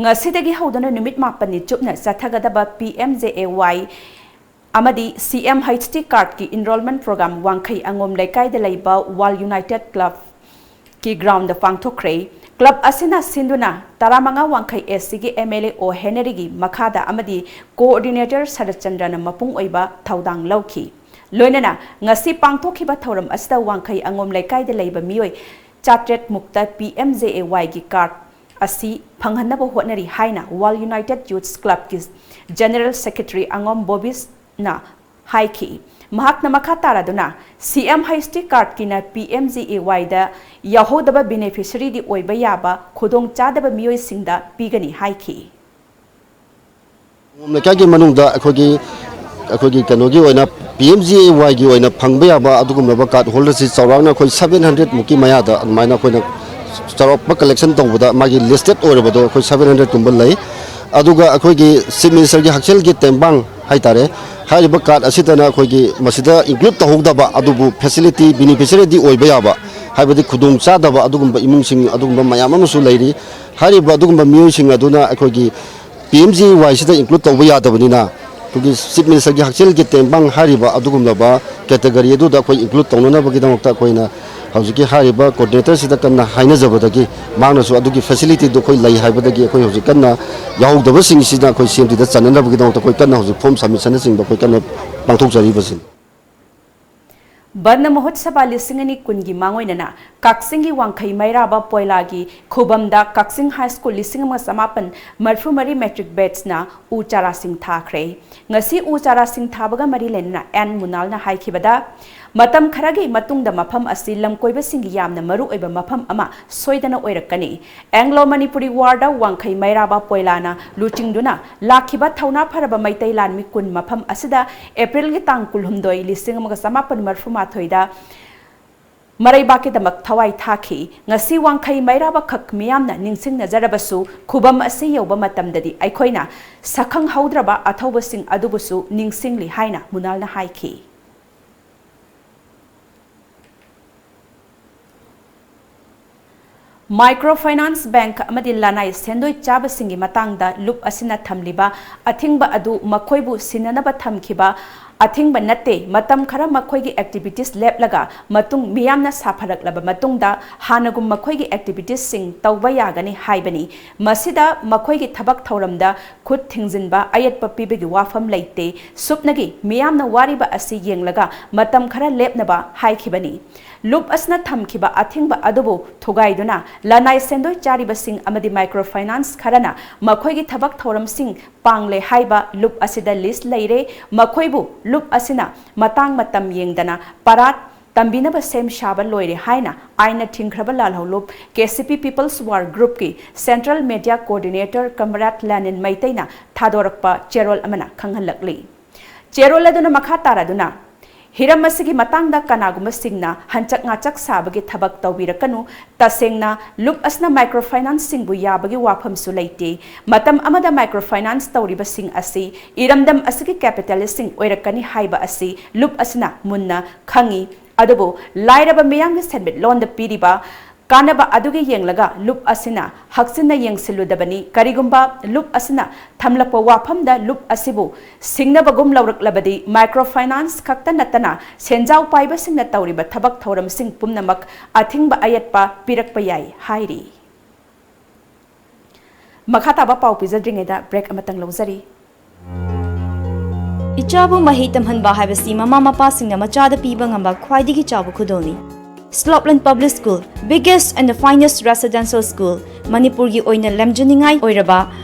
ꯉꯁꯤꯗꯒꯤ ꯍꯧꯗꯨꯅ ꯅꯨꯃꯤꯠ ꯃꯥꯄꯟꯅꯤ ꯆꯨꯞꯅ ꯆꯠꯊꯒꯗꯕ PMJAY ꯑꯃꯗꯤ CMHT cardꯀꯤ enrollment program ꯋꯥꯡꯈꯩ ꯑꯉꯣꯝ ꯂꯩꯀꯥꯏꯗ ꯂꯩꯕ World United Clubꯀꯤ groundꯗ ꯄꯥꯡꯊꯣꯛꯈ꯭ꯔꯦ꯫ Club ꯑꯁꯤꯅ ꯁꯤꯟꯗꯨꯅ ꯇꯔꯥꯃꯉꯥ ꯋꯥꯡꯈꯩ ACꯒꯤ MLA ꯑꯣ ꯍꯦꯅꯔꯤꯒꯤ ꯃꯈꯥꯗ ꯑꯃꯗꯤ coordinator ꯁꯔꯠꯆꯟꯗ꯭ꯔꯅ ꯃꯄꯨꯡ ꯑꯣꯏꯕ ꯊꯧꯗꯥꯡ ꯂꯧꯈꯤ꯫ ꯂꯣꯏꯅꯅ ꯉꯁꯤ ꯄꯥꯡꯊꯣꯛꯈꯤꯕ ꯊꯧꯔꯝ ꯑꯁꯤꯗ ꯋꯥꯡꯈꯩ ꯑꯉꯣꯝ ꯂꯩꯀꯥꯏꯗ ꯂꯩꯕ ꯃꯤꯑꯣꯏ ꯆꯥꯇ꯭ꯔꯦꯠ ꯃꯨꯛꯇ ꯄꯤ ꯑꯦꯝ ꯖꯦ ꯑꯦ ꯋꯥꯏꯒꯤ ꯀꯥꯔꯗ ꯑꯁꯤ ꯐꯪꯍꯟꯅꯕ ꯍꯣꯠꯅꯔꯤ ꯍꯥꯏꯅ ꯋꯥꯔꯜ ꯌꯨꯅꯥꯏꯇꯦꯗ ꯌꯨꯊ ꯀ꯭ꯂꯕꯀꯤ ꯖꯦꯅꯔꯦꯜ ꯁꯦꯀ꯭ꯔꯦꯇꯔꯤ ꯑꯉꯣꯝ ꯕꯣꯕꯤꯁꯅ ꯍꯥꯏꯈꯤ꯫ ꯃꯍꯥꯛꯅ ꯃꯈꯥ ꯇꯥꯔꯗꯨꯅ, ꯁꯤ ꯑꯦꯝ ꯍꯩꯁ ꯇꯤ ꯀꯥꯔꯗꯀꯤꯅ ꯄꯤ ꯑꯦꯝ ꯖꯤ ꯑꯦ ꯋꯥꯏꯗ ꯌꯥꯎꯍꯧꯗꯕ ꯕꯦꯅꯤꯐꯤꯁꯔꯤꯗꯤ ꯑꯣꯏꯕ ꯌꯥꯕ ꯈꯨꯗꯣꯡꯆꯥꯗꯕ ꯃꯤꯑꯣꯏꯁꯤꯡꯗ ꯄꯤꯒꯅꯤ ꯍꯥꯏꯈꯤ꯫ ꯈꯣꯡꯕꯣꯝ ꯂꯩꯀꯥꯏꯒꯤ ꯃꯅꯨꯡꯗ ꯑꯩꯈꯣꯏꯒꯤ ꯑꯩꯈꯣꯏꯒꯤ ꯀꯩꯅꯣꯒꯤ ꯑꯣꯏꯅ ꯄꯤ ꯑꯦꯝ ꯖꯤ ꯑꯦ ꯋꯥꯏꯒꯤ ꯑꯣꯏꯅ ꯐꯪꯕ ꯌꯥꯕ ꯑꯗꯨꯒꯨꯝꯂꯕ ꯀꯥꯔꯗ ꯍꯣꯜꯗꯔꯁꯤ ꯆꯥꯎꯔꯥꯛꯅ ꯑꯩꯈꯣꯏ ꯁꯚꯦꯟ ꯍꯟꯗ꯭ꯔꯦꯗ ꯃꯨꯛꯀꯤ ꯃꯌꯥꯗ ꯑꯗꯨꯃꯥꯏꯅ ꯑꯩꯈꯣꯏꯅ ꯆꯥꯎꯔꯥꯛꯄ ꯀꯂꯦꯛꯁꯟ ꯇꯧꯕꯗ ꯃꯥꯒꯤ ꯂꯤꯁꯇꯦꯠ ꯑꯣꯏꯔꯕꯗꯣ ꯑꯩꯈꯣꯏ ꯁꯚꯦꯟ ꯍꯟꯗ꯭ꯔꯦꯗ ꯀꯨꯝꯕ ꯂꯩ꯫ ꯑꯗꯨꯒ ꯑꯩꯈꯣꯏꯒꯤ ꯆꯤꯐ ꯃꯤꯅꯤꯁꯇꯔꯒꯤ ꯍꯛꯁꯦꯜꯒꯤ ꯇꯦꯡꯕꯥꯡ ꯍꯥꯏꯇꯥꯔꯦ, ꯍꯥꯏꯔꯤꯕ ꯀꯥꯔꯗ ꯑꯁꯤꯗꯅ ꯑꯩꯈꯣꯏꯒꯤ ꯃꯁꯤꯗ ꯏꯟꯀ꯭ꯂꯨꯗ ꯇꯧꯍꯧꯗꯕ ꯑꯗꯨꯕꯨ ꯐꯦꯁꯤꯂꯤꯇꯤ ꯕꯦꯅꯤꯐꯤꯁꯔꯤꯗꯤ ꯑꯣꯏꯕ ꯌꯥꯕ, ꯍꯥꯏꯕꯗꯤ ꯈꯨꯗꯣꯡꯆꯥꯗꯕ ꯑꯗꯨꯒꯨꯝꯕ ꯏꯃꯨꯡꯁꯤꯡ ꯑꯗꯨꯒꯨꯝꯕ ꯃꯌꯥꯝ ꯑꯃꯁꯨ ꯂꯩꯔꯤ꯫ ꯍꯥꯏꯔꯤꯕ ꯑꯗꯨꯒꯨꯝꯕ ꯃꯤꯑꯣꯏꯁꯤꯡ ꯑꯗꯨꯅ ꯑꯩꯈꯣꯏꯒꯤ ꯄꯤ ꯑꯦꯝ ꯖꯤ ꯋꯥꯏꯁꯤꯗ ꯏꯟꯀ꯭ꯂꯨꯗ ꯇꯧꯕ ꯌꯥꯗꯕꯅꯤꯅ, ꯑꯩꯈꯣꯏꯒꯤ ꯆꯤꯐ ꯃꯤꯅꯤꯁꯇꯔꯒꯤ ꯍꯛꯁꯦꯜꯒꯤ ꯇꯦꯡꯕꯥꯡ ꯍꯥꯏꯔꯤꯕ ꯑꯗꯨꯒꯨꯝꯂꯕ ꯀꯦꯇꯦꯒꯣꯔꯤ ꯑꯗꯨꯗ ꯑꯩꯈꯣꯏ ꯏꯟꯀ꯭ꯂꯨꯗ ꯇꯧꯅꯅꯕꯒꯤꯗꯃꯛꯇ ꯑꯩꯈꯣꯏꯅ ꯍꯧꯖꯤꯛꯀꯤ ꯍꯥꯏꯔꯤꯕ ꯀꯣꯑꯣꯔꯗꯤꯅꯦꯇꯔꯁꯤꯗ ꯀꯟꯅ ꯍꯥꯏꯅꯖꯕꯗꯒꯤ ꯃꯍꯥꯛꯅꯁꯨ ꯑꯗꯨꯒꯤ ꯐꯦꯁꯤꯂꯤꯇꯤꯗꯨ ꯑꯩꯈꯣꯏ ꯂꯩ ꯍꯥꯏꯕꯗꯒꯤ ꯑꯩꯈꯣꯏ ꯍꯧꯖꯤꯛ ꯀꯟꯅ ꯌꯥꯎꯍꯧꯗꯕꯁꯤꯡꯁꯤꯅ ꯑꯩꯈꯣꯏ ꯁꯤ ꯑꯦꯝ ꯇꯤꯗ ꯆꯟꯅꯅꯕꯒꯤꯗꯃꯛꯇ ꯑꯩꯈꯣꯏ ꯀꯟꯅ ꯍꯧꯖꯤꯛ ꯐꯣꯔꯝ ꯁꯕꯃꯤꯁꯟꯅꯆꯤꯡꯕ ꯑꯩꯈꯣꯏ ꯀꯟꯅ ꯄꯥꯡꯊꯣꯛꯆꯔꯤꯕꯁꯤꯅꯤ꯫ ꯕꯟꯗ ꯃꯍꯣꯠꯁꯕꯥ ꯂꯤꯁꯤꯡ ꯑꯅꯤ ꯀꯨꯟꯒꯤ ꯃꯥꯡꯑꯣꯏꯅꯅ ꯀꯛꯆꯤꯡꯒꯤ ꯋꯥꯡꯈꯩ ꯃꯩꯔꯥꯕ ꯄꯣꯏꯂꯥꯒꯤ ꯈꯨꯕꯝꯗ ꯀꯛꯆꯤꯡ ꯍꯥꯏ ꯁ꯭ꯀꯨꯜ ꯂꯤꯁꯤꯡ ꯑꯃ ꯆꯃꯥꯄꯟ ꯃꯔꯤꯐꯨ ꯃꯔꯤ ꯃꯦꯇ꯭ꯔꯤꯛ ꯕꯦꯠꯁꯅ ꯎ ꯆꯥꯔꯥꯁꯤꯡ ꯊꯥꯈ꯭ꯔꯦ꯫ ꯉꯁꯤ ꯎ ꯆꯥꯔꯥꯁꯤꯡ ꯊꯥꯕꯒ ꯃꯔꯤ ꯂꯩꯅꯅ ꯑꯦꯟ ꯃꯨꯅꯥꯜꯅ ꯍꯥꯏꯈꯤꯕꯗ, ꯃꯇꯝ ꯈꯔꯒꯤ ꯃꯇꯨꯡꯗ ꯃꯐꯝ ꯑꯁꯤ ꯂꯝꯀꯣꯏꯕꯁꯤꯡꯒꯤ ꯌꯥꯝꯅ ꯃꯔꯨ ꯑꯣꯏꯕ ꯃꯐꯝ ꯑꯃ ꯁꯣꯏꯗꯅ ꯑꯣꯏꯔꯛꯀꯅꯤ꯫ ꯑꯦꯡꯒ꯭ꯂꯣ ꯃꯅꯤꯄꯨꯔꯤ ꯋꯥꯔꯗ ꯋꯥꯡꯈꯩ ꯃꯩꯔꯥꯕ ꯄꯣꯏꯂꯥꯅ ꯂꯨꯆꯤꯡꯗꯨꯅ ꯂꯥꯛꯈꯤꯕ ꯊꯧꯅꯥ ꯐꯔꯕ ꯃꯩꯇꯩ ꯂꯥꯟꯃꯤ ꯀꯨꯟ ꯃꯐꯝ ꯑꯁꯤꯗ ꯑꯦꯄ꯭ꯔꯤꯜꯒꯤ ꯇꯥꯡ ꯀꯨꯟꯍꯨꯝꯗꯣꯏ, ꯂꯤꯁꯤꯡ ꯑꯃꯒ ꯆꯃꯥꯄꯟ ꯃꯔꯤꯐꯨ ꯃꯥꯊꯣꯏꯗ ꯃꯔꯩꯕꯥꯛꯀꯤꯗꯃꯛ ꯊꯋꯥꯏ ꯊꯥꯈꯤ꯫ ꯉꯁꯤ ꯋꯥꯡꯈꯩ ꯃꯩꯔꯥꯕꯈꯛ ꯃꯤꯌꯥꯝꯅ ꯅꯤꯡꯁꯤꯡꯅꯖꯔꯕꯁꯨ, ꯈꯨꯕꯝ ꯑꯁꯤ ꯌꯧꯕ ꯃꯇꯝꯗꯗꯤ ꯑꯩꯈꯣꯏꯅ ꯁꯛꯈꯪꯍꯧꯗ꯭ꯔꯕ ꯑꯊꯧꯕꯁꯤꯡ ꯑꯗꯨꯕꯨꯁꯨ ꯅꯤꯡꯁꯤꯡꯂꯤ ꯍꯥꯏꯅ ꯃꯨꯅꯥꯜꯅ ꯍꯥꯏꯈꯤ꯫ ꯃꯥꯏꯀ꯭ꯔꯣ ꯐꯥꯏꯅꯥꯟꯁ ꯕꯦꯡꯛ ꯑꯃꯗꯤ ꯂꯅꯥꯏ ꯁꯦꯟꯗꯣꯏ ꯆꯥꯕꯁꯤꯡꯒꯤ ꯃꯇꯥꯡꯗ ꯂꯨꯞ ꯑꯁꯤꯅ ꯊꯝꯂꯤꯕ ꯑꯊꯤꯡꯕ ꯑꯗꯨ ꯃꯈꯣꯏꯕꯨ ꯁꯤꯟꯅꯅꯕ ꯊꯝꯈꯤꯕ ꯑꯊꯤꯡꯕ ꯅꯠꯇꯦ, ꯃꯇꯝ ꯈꯔ ꯃꯈꯣꯏꯒꯤ activities ꯂꯦꯞꯂꯒ ꯃꯇꯨꯡ ꯃꯤꯌꯥꯝꯅ ꯁꯥꯐꯔꯛꯂꯕ ꯃꯇꯨꯡꯗ ꯍꯥꯟꯅꯒꯨꯝ ꯃꯈꯣꯏꯒꯤ activitiesꯁꯤꯡ ꯇꯧꯕ ꯌꯥꯒꯅꯤ ꯍꯥꯏꯕꯅꯤ꯫ ꯃꯁꯤꯗ ꯃꯈꯣꯏꯒꯤ ꯊꯕꯛ ꯊꯧꯔꯝꯗ ꯈꯨꯠ ꯊꯤꯡꯖꯤꯟꯕ, ꯑꯌꯦꯠꯄ ꯄꯤꯕꯒꯤ ꯋꯥꯐꯝ ꯂꯩꯇꯦ꯫ ꯁꯨꯞꯅꯒꯤ ꯃꯤꯌꯥꯝꯅ ꯋꯥꯔꯤꯕ ꯑꯁꯤ ꯌꯦꯡꯂꯒ ꯃꯇꯝ ꯈꯔ ꯂꯦꯞꯅꯕ ꯍꯥꯏꯈꯤꯕꯅꯤ꯫ ꯂꯨꯞ ꯑꯁꯤꯅ ꯊꯝꯈꯤꯕ ꯑꯊꯤꯡꯕ ꯑꯗꯨꯕꯨ ꯊꯨꯒꯥꯏꯗꯨꯅ ꯂꯅꯥꯏ ꯁꯦꯟꯗꯣꯏ ꯆꯥꯔꯤꯕꯁꯤꯡ ꯑꯃꯗꯤ microfinance ꯈꯔꯅ ꯃꯈꯣꯏꯒꯤ ꯊꯕꯛ ꯊꯧꯔꯝꯁꯤꯡ ꯄꯥꯡꯂꯦ ꯍꯥꯏꯕ ꯂꯨꯞ ꯑꯁꯤꯗ list ꯂꯩꯔꯦ꯫ ꯃꯈꯣꯏꯕꯨ ꯂꯨꯞ ꯑꯁꯤꯅ ꯃꯇꯥꯡ ꯃꯇꯝ ꯌꯦꯡꯗꯅ ꯄꯔꯥꯠ ꯇꯝꯕꯤꯅꯕ ꯁꯦꯝ ꯁꯥꯕ ꯂꯣꯏꯔꯦ ꯍꯥꯏꯅ ꯑꯥꯏꯟꯅ ꯊꯤꯡꯈ꯭ꯔꯕ ꯂꯥꯜꯍꯧꯂꯨꯞ KCP People's War Groupꯀꯤ Central Media Coordinator Comrade Lenin ꯃꯩꯇꯩꯅ ꯊꯥꯗꯣꯔꯛꯄ ꯆꯦꯔꯣꯜ ꯑꯃꯅ ꯈꯪꯍꯜꯂꯛꯂꯤ꯫ ꯆꯦꯔꯣꯜ ꯑꯗꯨꯅ ꯃꯈꯥ ꯇꯥꯔꯗꯨꯅ, ꯍꯤꯔꯝ ꯑꯁꯤꯒꯤ ꯃꯇꯥꯡꯗ ꯀꯅꯥꯒꯨꯝꯕꯁꯤꯡꯅ ꯍꯟꯆꯛ ꯉꯥꯆꯛ ꯁꯥꯕꯒꯤ ꯊꯕꯛ ꯇꯧꯕꯤꯔꯛꯀꯅꯨ꯫ ꯇꯁꯦꯡꯅ, ꯂꯨꯞ ꯑꯁꯤꯅ microfinanceꯁꯤꯡꯕꯨ ꯌꯥꯕꯒꯤ ꯋꯥꯐꯝꯁꯨ ꯂꯩꯇꯦ꯫ ꯃꯇꯝ ꯑꯃꯗ microfinance ꯇꯧꯔꯤꯕꯁꯤꯡ ꯑꯁꯤ ꯏꯔꯝꯗꯝ ꯑꯁꯤꯒꯤ capitalistꯁꯤꯡ ꯑꯣꯏꯔꯛꯀꯅꯤ ꯍꯥꯏꯕ ꯑꯁꯤ ꯂꯨꯞ ꯑꯁꯤꯅ ꯃꯨꯟꯅ ꯈꯪꯏ꯫ ꯑꯗꯨꯕꯨ ꯂꯥꯏꯔꯕ ꯃꯤꯌꯥꯝꯒꯤ ꯁꯦꯟꯃꯤꯠꯂꯣꯟꯗ ꯄꯤꯔꯤꯕ ꯀꯥꯟꯅꯕ ꯑꯗꯨꯒꯤ ꯌꯦꯡꯂꯒ ꯂꯨꯞ ꯑꯁꯤꯅ ꯍꯛꯆꯤꯟꯅ ꯌꯦꯡꯁꯤꯜꯂꯨꯗꯕꯅꯤ꯫ ꯀꯔꯤꯒꯨꯝꯕ ꯂꯨꯞ ꯑꯁꯤꯅ ꯊꯝꯂꯛꯄ ꯋꯥꯐꯝꯗ ꯂꯨꯞ ꯑꯁꯤꯕꯨ ꯁꯤꯡꯅꯕꯒꯨꯝ ꯂꯧꯔꯛꯂꯕꯗꯤ, microfinance ꯈꯛꯇ ꯅꯠꯇꯅ ꯁꯦꯟꯖꯥꯎ ꯄꯥꯏꯕꯁꯤꯡꯅ ꯇꯧꯔꯤꯕ ꯊꯕꯛ ꯊꯧꯔꯝꯁꯤꯡ ꯄꯨꯝꯅꯃꯛ ꯑꯊꯤꯡꯕ ꯑꯌꯦꯠꯄ ꯄꯤꯔꯛꯄ ꯌꯥꯏ ꯍꯥꯏꯔꯤ꯫ ꯃꯈꯥ ꯇꯥꯕ ꯄꯥꯎ ꯄꯤꯖꯗ꯭ꯔꯤꯉꯩꯗ break ꯑꯃꯇꯪ ꯂꯧꯖꯔꯤ꯫ ꯏꯆꯥꯕꯨ ꯃꯍꯩ ꯇꯝꯍꯟꯕ ꯍꯥꯏꯕꯁꯤ ꯃꯃꯥ ꯃꯄꯥꯁꯤꯡꯅ ꯃꯆꯥꯗ ꯄꯤꯕ ꯉꯝꯕ ꯈ꯭ꯋꯥꯏꯗꯒꯤ ꯆꯥꯎꯕ ꯈꯨꯗꯣꯜꯅꯤ꯫ Slopeland Public School, biggest and the finest residential school, ꯃꯅꯤꯄꯨꯔꯒꯤ ꯑꯣꯏꯅ ꯂꯝꯖꯤꯡꯅꯤꯡꯉꯥꯏ ꯑꯣꯏꯔꯕ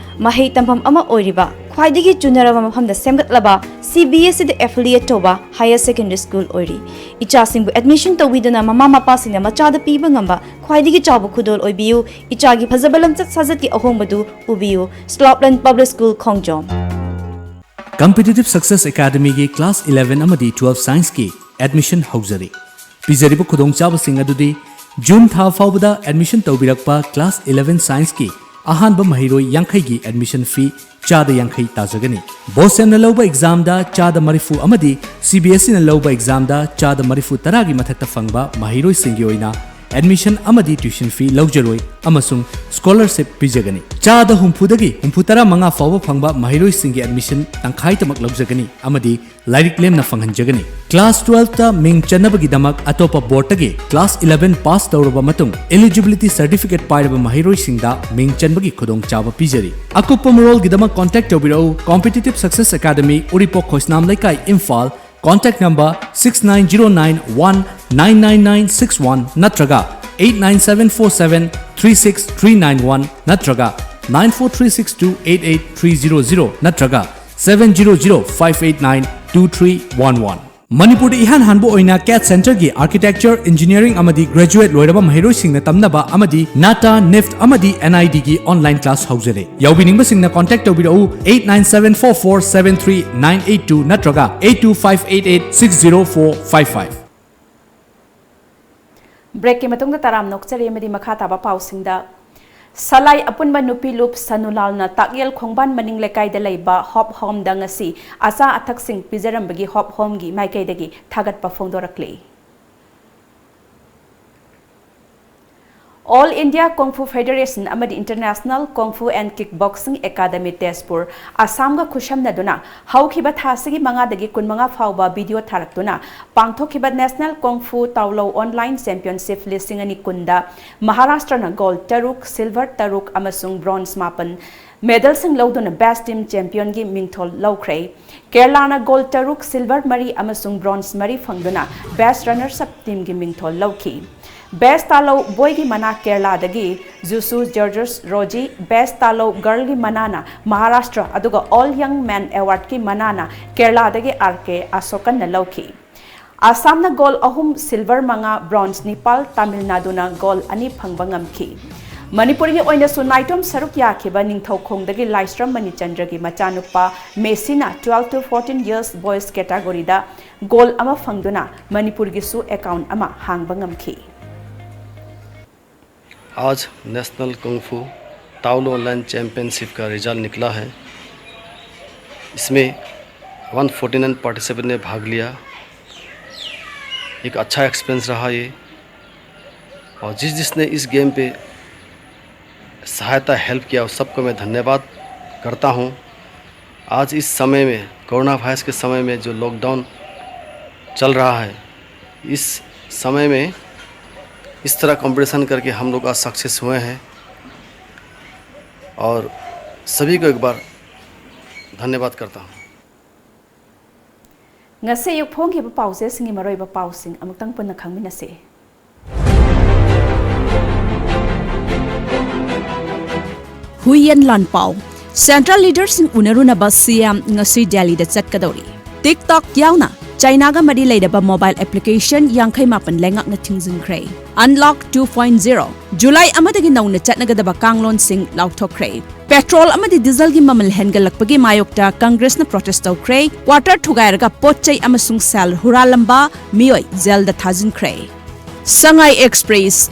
ꯃꯍꯩ ꯇꯝꯐꯝ ꯑꯃ ꯑꯣꯏꯔꯤꯕ, ꯈ꯭ꯋꯥꯏꯗꯒꯤ ꯆꯨꯅꯔꯕ ꯃꯐꯝꯗ ꯁꯦꯝꯒꯠꯂꯕ CBSEꯗ affiliate ꯇꯧꯕ higher secondary school ꯑꯣꯏꯔꯤ꯫ ꯏꯆꯥꯁꯤꯡꯕꯨ admission ꯇꯧꯕꯤꯗꯨꯅ ꯃꯃꯥ ꯃꯄꯥꯁꯤꯡꯅ ꯃꯆꯥꯗ ꯄꯤꯕ ꯉꯝꯕ ꯈ꯭ꯋꯥꯏꯗꯒꯤ ꯆꯥꯎꯕ ꯈꯨꯗꯣꯜ ꯑꯣꯏꯕꯤꯌꯨ꯫ ꯏꯆꯥꯒꯤ ꯐꯖꯕ ꯂꯝꯆꯠ ꯁꯥꯖꯠꯀꯤ ꯑꯍꯣꯡꯕꯗꯨ ꯎꯕꯤꯌꯨ꯫ Slopeland Public School, ꯈꯣꯡꯖꯣꯝ꯫ Competitive Success Academyꯒꯤ class eleven ꯑꯃꯗꯤ twelve scienceꯀꯤ admission ꯍꯧꯖꯔꯤ꯫ ꯄꯤꯖꯔꯤꯕ ꯈꯨꯗꯣꯡꯆꯥꯕꯁꯤꯡ ꯑꯗꯨꯗꯤ, June ꯊꯥ ꯐꯥꯎꯕꯗ admission ꯇꯧꯕꯤꯔꯛꯄ class eleven scienceꯀꯤ ꯑꯍꯥꯟꯕ ꯃꯍꯩꯔꯣꯏ ꯌꯥꯡꯈꯩꯒꯤ admission fee ꯆꯥꯗ ꯌꯥꯡꯈꯩ ꯇꯥꯖꯒꯅꯤ꯫ BOSENꯅ ꯂꯧꯕ examꯗ ꯆꯥꯗ ꯃꯔꯤꯐꯨ ꯑꯃꯗꯤ CBSEꯅ ꯂꯧꯕ examꯗ ꯆꯥꯗ ꯃꯔꯤꯐꯨ ꯇꯔꯥꯒꯤ ꯃꯊꯛꯇ ꯐꯪꯕ ꯃꯍꯩꯔꯣꯏꯁꯤꯡꯒꯤ ꯑꯣꯏꯅ Admission ꯑꯃꯗꯤ tuition fee ꯂꯧꯖꯔꯣꯏ ꯑꯃꯁꯨꯡ scholarship ꯄꯤꯖꯒꯅꯤ꯫ ꯆꯥꯗ ꯍꯨꯝꯐꯨꯗꯒꯤ ꯍꯨꯝꯐꯨꯇꯔꯥ ꯃꯉꯥ ꯐꯥꯎꯕ ꯐꯪꯕ ꯃꯍꯩꯔꯣꯏꯁꯤꯡꯒꯤ admission ꯇꯪꯈꯥꯏꯇꯃꯛ ꯂꯧꯖꯒꯅꯤ ꯑꯃꯗꯤ ꯂꯥꯏꯔꯤꯛ ꯂꯦꯝꯅ ꯐꯪꯍꯟꯖꯒꯅꯤ꯫ Class twelfth ꯇ ꯃꯤꯡ ꯆꯟꯅꯕꯒꯤꯗꯃꯛ ꯑꯇꯣꯞꯄ board ꯇꯒꯤ class eleven pass ꯇꯧꯔꯕ ꯃꯇꯨꯡ eligibility certificate ꯄꯥꯏꯔꯕ ꯃꯍꯩꯔꯣꯏꯁꯤꯡꯗ ꯃꯤꯡ ꯆꯟꯕꯒꯤ ꯈꯨꯗꯣꯡꯆꯥꯕ ꯄꯤꯖꯔꯤ꯫ ꯑꯀꯨꯞꯄ ꯃꯔꯣꯜꯒꯤꯗꯃꯛ contact ꯇꯧꯕꯤꯔꯛꯎ Competitive Success Academy, ꯎꯔꯤꯄꯣꯛ ꯈꯣꯏꯁꯅꯥꯝ ꯂꯩꯀꯥꯏ, Imphal, contact number six nine zero nine one nine nine nine six one ꯅꯠꯇ꯭ꯔꯒ eight nine seven four seven three six three nine one ꯅꯠꯇ꯭ꯔꯒ nine four three six two eight eight three zero zero ꯅꯠꯇ꯭ꯔꯒ seven zero zero five eight nine two three one one꯫ ꯃꯅꯤꯄꯨꯔꯗ ꯏꯍꯥꯟ ꯍꯥꯟꯕ ꯑꯣꯏꯅ CAT Centre ꯒꯤ Architecture, Engineering ꯑꯃꯗꯤ graduate ꯂꯣꯏꯔꯕ ꯃꯍꯩꯔꯣꯏꯁꯤꯡꯅ ꯇꯝꯅꯕ ꯑꯃꯗꯤ NATA, NIFT ꯑꯃꯗꯤ NID ꯒꯤ online class ꯍꯧꯖꯔꯦ꯫ ꯌꯥꯎꯕꯤꯅꯤꯡꯕꯁꯤꯡꯅ contact ꯇꯧꯕꯤꯔꯛꯎ eight nine seven four four seven three nine eight two ꯅꯠꯇ꯭ꯔꯒ eight two five eight eight six zero four five five꯫ Break ꯀꯤ ꯃꯇꯨꯡꯗ ꯇꯔꯥꯝꯅ ꯑꯣꯛꯆꯔꯤ ꯑꯃꯗꯤ ꯃꯈꯥ ꯇꯥꯕ ꯄꯥꯎꯁꯤꯡꯗ꯫ ꯁꯂꯥꯏ ꯑꯄꯨꯟꯕ ꯅꯨꯄꯤ ꯂꯨꯞ ꯁꯅꯨꯂꯥꯜꯅ ꯇꯥꯛꯌꯦꯜ ꯈꯣꯡꯕꯥꯟ ꯃꯅꯤꯡ ꯂꯩꯀꯥꯏꯗ ꯂꯩꯕ Hope Home ꯗ ꯉꯁꯤ ꯑꯆꯥ ꯑꯊꯛꯁꯤꯡ ꯄꯤꯖꯔꯝꯕꯒꯤ Hope Home ꯒꯤ ꯃꯥꯏꯀꯩꯗꯒꯤ ꯊꯥꯒꯠꯄ ꯐꯣꯡꯗꯣꯔꯛꯂꯤ꯫ All India Kung Fu Federation ꯑꯃꯗꯤ International Kung Fu and Kickboxing Academy Tezpur, ꯑꯁꯥꯝꯒ ꯈꯨꯠꯁꯝꯅꯗꯨꯅ ꯍꯧꯈꯤꯕ ꯊꯥ ꯑꯁꯤꯒꯤ ꯃꯉꯥꯗꯒꯤ ꯀꯨꯟꯃꯉꯥ ꯐꯥꯎꯕ video ꯊꯥꯔꯛꯇꯨꯅ ꯄꯥꯡꯊꯣꯛꯈꯤꯕ National Kung Fu Taolo Online Championship ꯂꯤꯁꯤꯡ ꯑꯅꯤ ꯀꯨꯟꯗ ꯃꯍꯥꯔꯥꯁꯇ꯭ꯔꯅ gold ꯇꯔꯨꯛ, silver ꯇꯔꯨꯛ ꯑꯃꯁꯨꯡ bronze ꯃꯥꯄꯟ medal ꯁꯤꯡ ꯂꯧꯗꯨꯅ best team champion ꯒꯤ ꯃꯤꯡꯊꯣꯜ ꯂꯧꯈ꯭ꯔꯦ꯫ ꯀꯦꯔꯂꯥꯅ gold ꯇꯔꯨꯛ, silver ꯃꯔꯤ ꯑꯃꯁꯨꯡ bronze ꯃꯔꯤ ꯐꯪꯗꯨꯅ best runners up team ꯒꯤ ꯃꯤꯡꯊꯣꯜ ꯂꯧꯈꯤ꯫ Best ꯇꯥꯂꯧ boy ꯒꯤ ꯃꯅꯥ ꯀꯦꯔꯂꯥꯗꯒꯤ ꯖꯨꯁꯨ ꯖꯣꯔꯖꯁ ꯔꯣꯖꯤ, best ꯇꯥꯂꯧ girl ꯒꯤ ꯃꯅꯥꯅ ꯃꯍꯥꯔꯥꯁꯇ꯭ꯔ, ꯑꯗꯨꯒ All Young Men Award ꯀꯤ ꯃꯅꯥꯅ ꯀꯦꯔꯂꯥꯗꯒꯤ ꯑꯥꯔ ꯀꯦ ꯑꯁꯣꯀꯟꯅ ꯂꯧꯈꯤ꯫ ꯑꯁꯥꯝꯅ gold ꯑꯍꯨꯝ, silver ꯃꯉꯥ, bronze ꯅꯤꯄꯥꯜ, ꯇꯥꯃꯤꯜ ꯅꯥꯗꯨꯅ gold ꯑꯅꯤ ꯐꯪꯕ ꯉꯝꯈꯤ꯫ ꯃꯅꯤꯄꯨꯔꯒꯤ ꯑꯣꯏꯅꯁꯨ ꯅꯥꯏꯇꯣꯝ ꯁꯔꯨꯛ ꯌꯥꯈꯤꯕ ꯅꯤꯡꯊꯧꯈꯣꯡꯗꯒꯤ ꯂꯥꯏꯁ꯭ꯔꯝ ꯃꯅꯤꯆꯟꯗ꯭ꯔꯒꯤ ꯃꯆꯥꯅꯨꯄꯥ ꯃꯦꯁꯤꯅ twelve to fourteen years boys category the gold ꯑꯃ ꯐꯪꯗꯨꯅ ꯃꯅꯤꯄꯨꯔꯒꯤꯁꯨ account ꯑꯃ ꯍꯥꯡꯕ ꯉꯝꯈꯤ꯫ आज नेशनल कुंग फू ताओलो ऑनलाइन चैंपियनशिप का रिजल्ट निकला है। इसमें वन फोर्टी नाइन पार्टिसिपेंट ने भाग लिया। एक अच्छा एक्सपीरियंस रहा ये। और जिस जिसने इस गेम पे सहायता, हेल्प किया, उस सबको मैं धन्यवाद करता हूँ। आज इस समय में, कोरोना वायरस के समय में जो लॉकडाउन चल रहा है, इस समय में इस तरह कंपटीशन करके हम लोग आज सक्सेस हुए हैं और सभी को एक बार धन्यवाद करता हूँ। Ngasi ayuk phongkhibah pause singgi maroiba pausing amuk tang punna khangminase. Huiyan Lanpao, Central Leaderꯁꯤꯡ ꯎꯅꯔꯨꯅꯕ ꯁꯤ ꯑꯦꯝ ꯉꯁꯤ ꯗꯦꯜꯂꯤꯗ ꯆꯠꯀꯗꯧꯔꯤ꯫ TikTok ꯌꯥꯎꯅ ꯆꯥꯏꯅꯥꯒ ꯃꯔꯤ ꯂꯩꯅꯕ ꯃꯣꯕꯥꯏꯜ ꯑꯦꯄ꯭ꯂꯤꯀꯦꯁꯟ ꯌꯥꯡꯈꯩ ꯃꯥꯄꯟ ꯂꯩꯉꯥꯛꯅ ꯊꯤꯡꯖꯤꯟꯈ꯭ꯔꯦ꯫ Unlock two point zero, July ꯑꯃꯗꯒꯤ ꯅꯧꯅ ꯆꯠꯅꯒꯗꯕ ꯀꯥꯡꯂꯣꯟꯁꯤꯡ ꯂꯥꯎꯊꯣꯛꯈ꯭ꯔꯦ꯫ ꯄꯦꯇ꯭ꯔꯣꯜ ꯑꯃꯗꯤ ꯗꯤꯖꯜꯒꯤ ꯃꯃꯜ ꯍꯦꯟꯒꯠꯂꯛꯄꯒꯤ ꯃꯥꯌꯣꯛꯇ ꯀꯪꯒ꯭ꯔꯦꯁꯅ ꯄ꯭ꯔꯣꯇꯦꯁ ꯇꯧꯈ꯭ꯔꯦ꯫ ꯀ꯭ꯋꯥꯇꯔ ꯊꯨꯒꯥꯏꯔꯒ ꯄꯣꯠ ꯆꯩ ꯑꯃꯁꯨꯡ ꯁꯦꯜ ꯍꯨꯔꯥꯜꯂꯝꯕ ꯃꯤꯑꯣꯏ ꯖꯦꯜꯗ ꯊꯥꯖꯤꯟꯈ꯭ꯔꯦ꯫ ꯁꯉꯥꯏ ꯑꯦꯛꯁꯄ꯭ꯔꯦꯁ,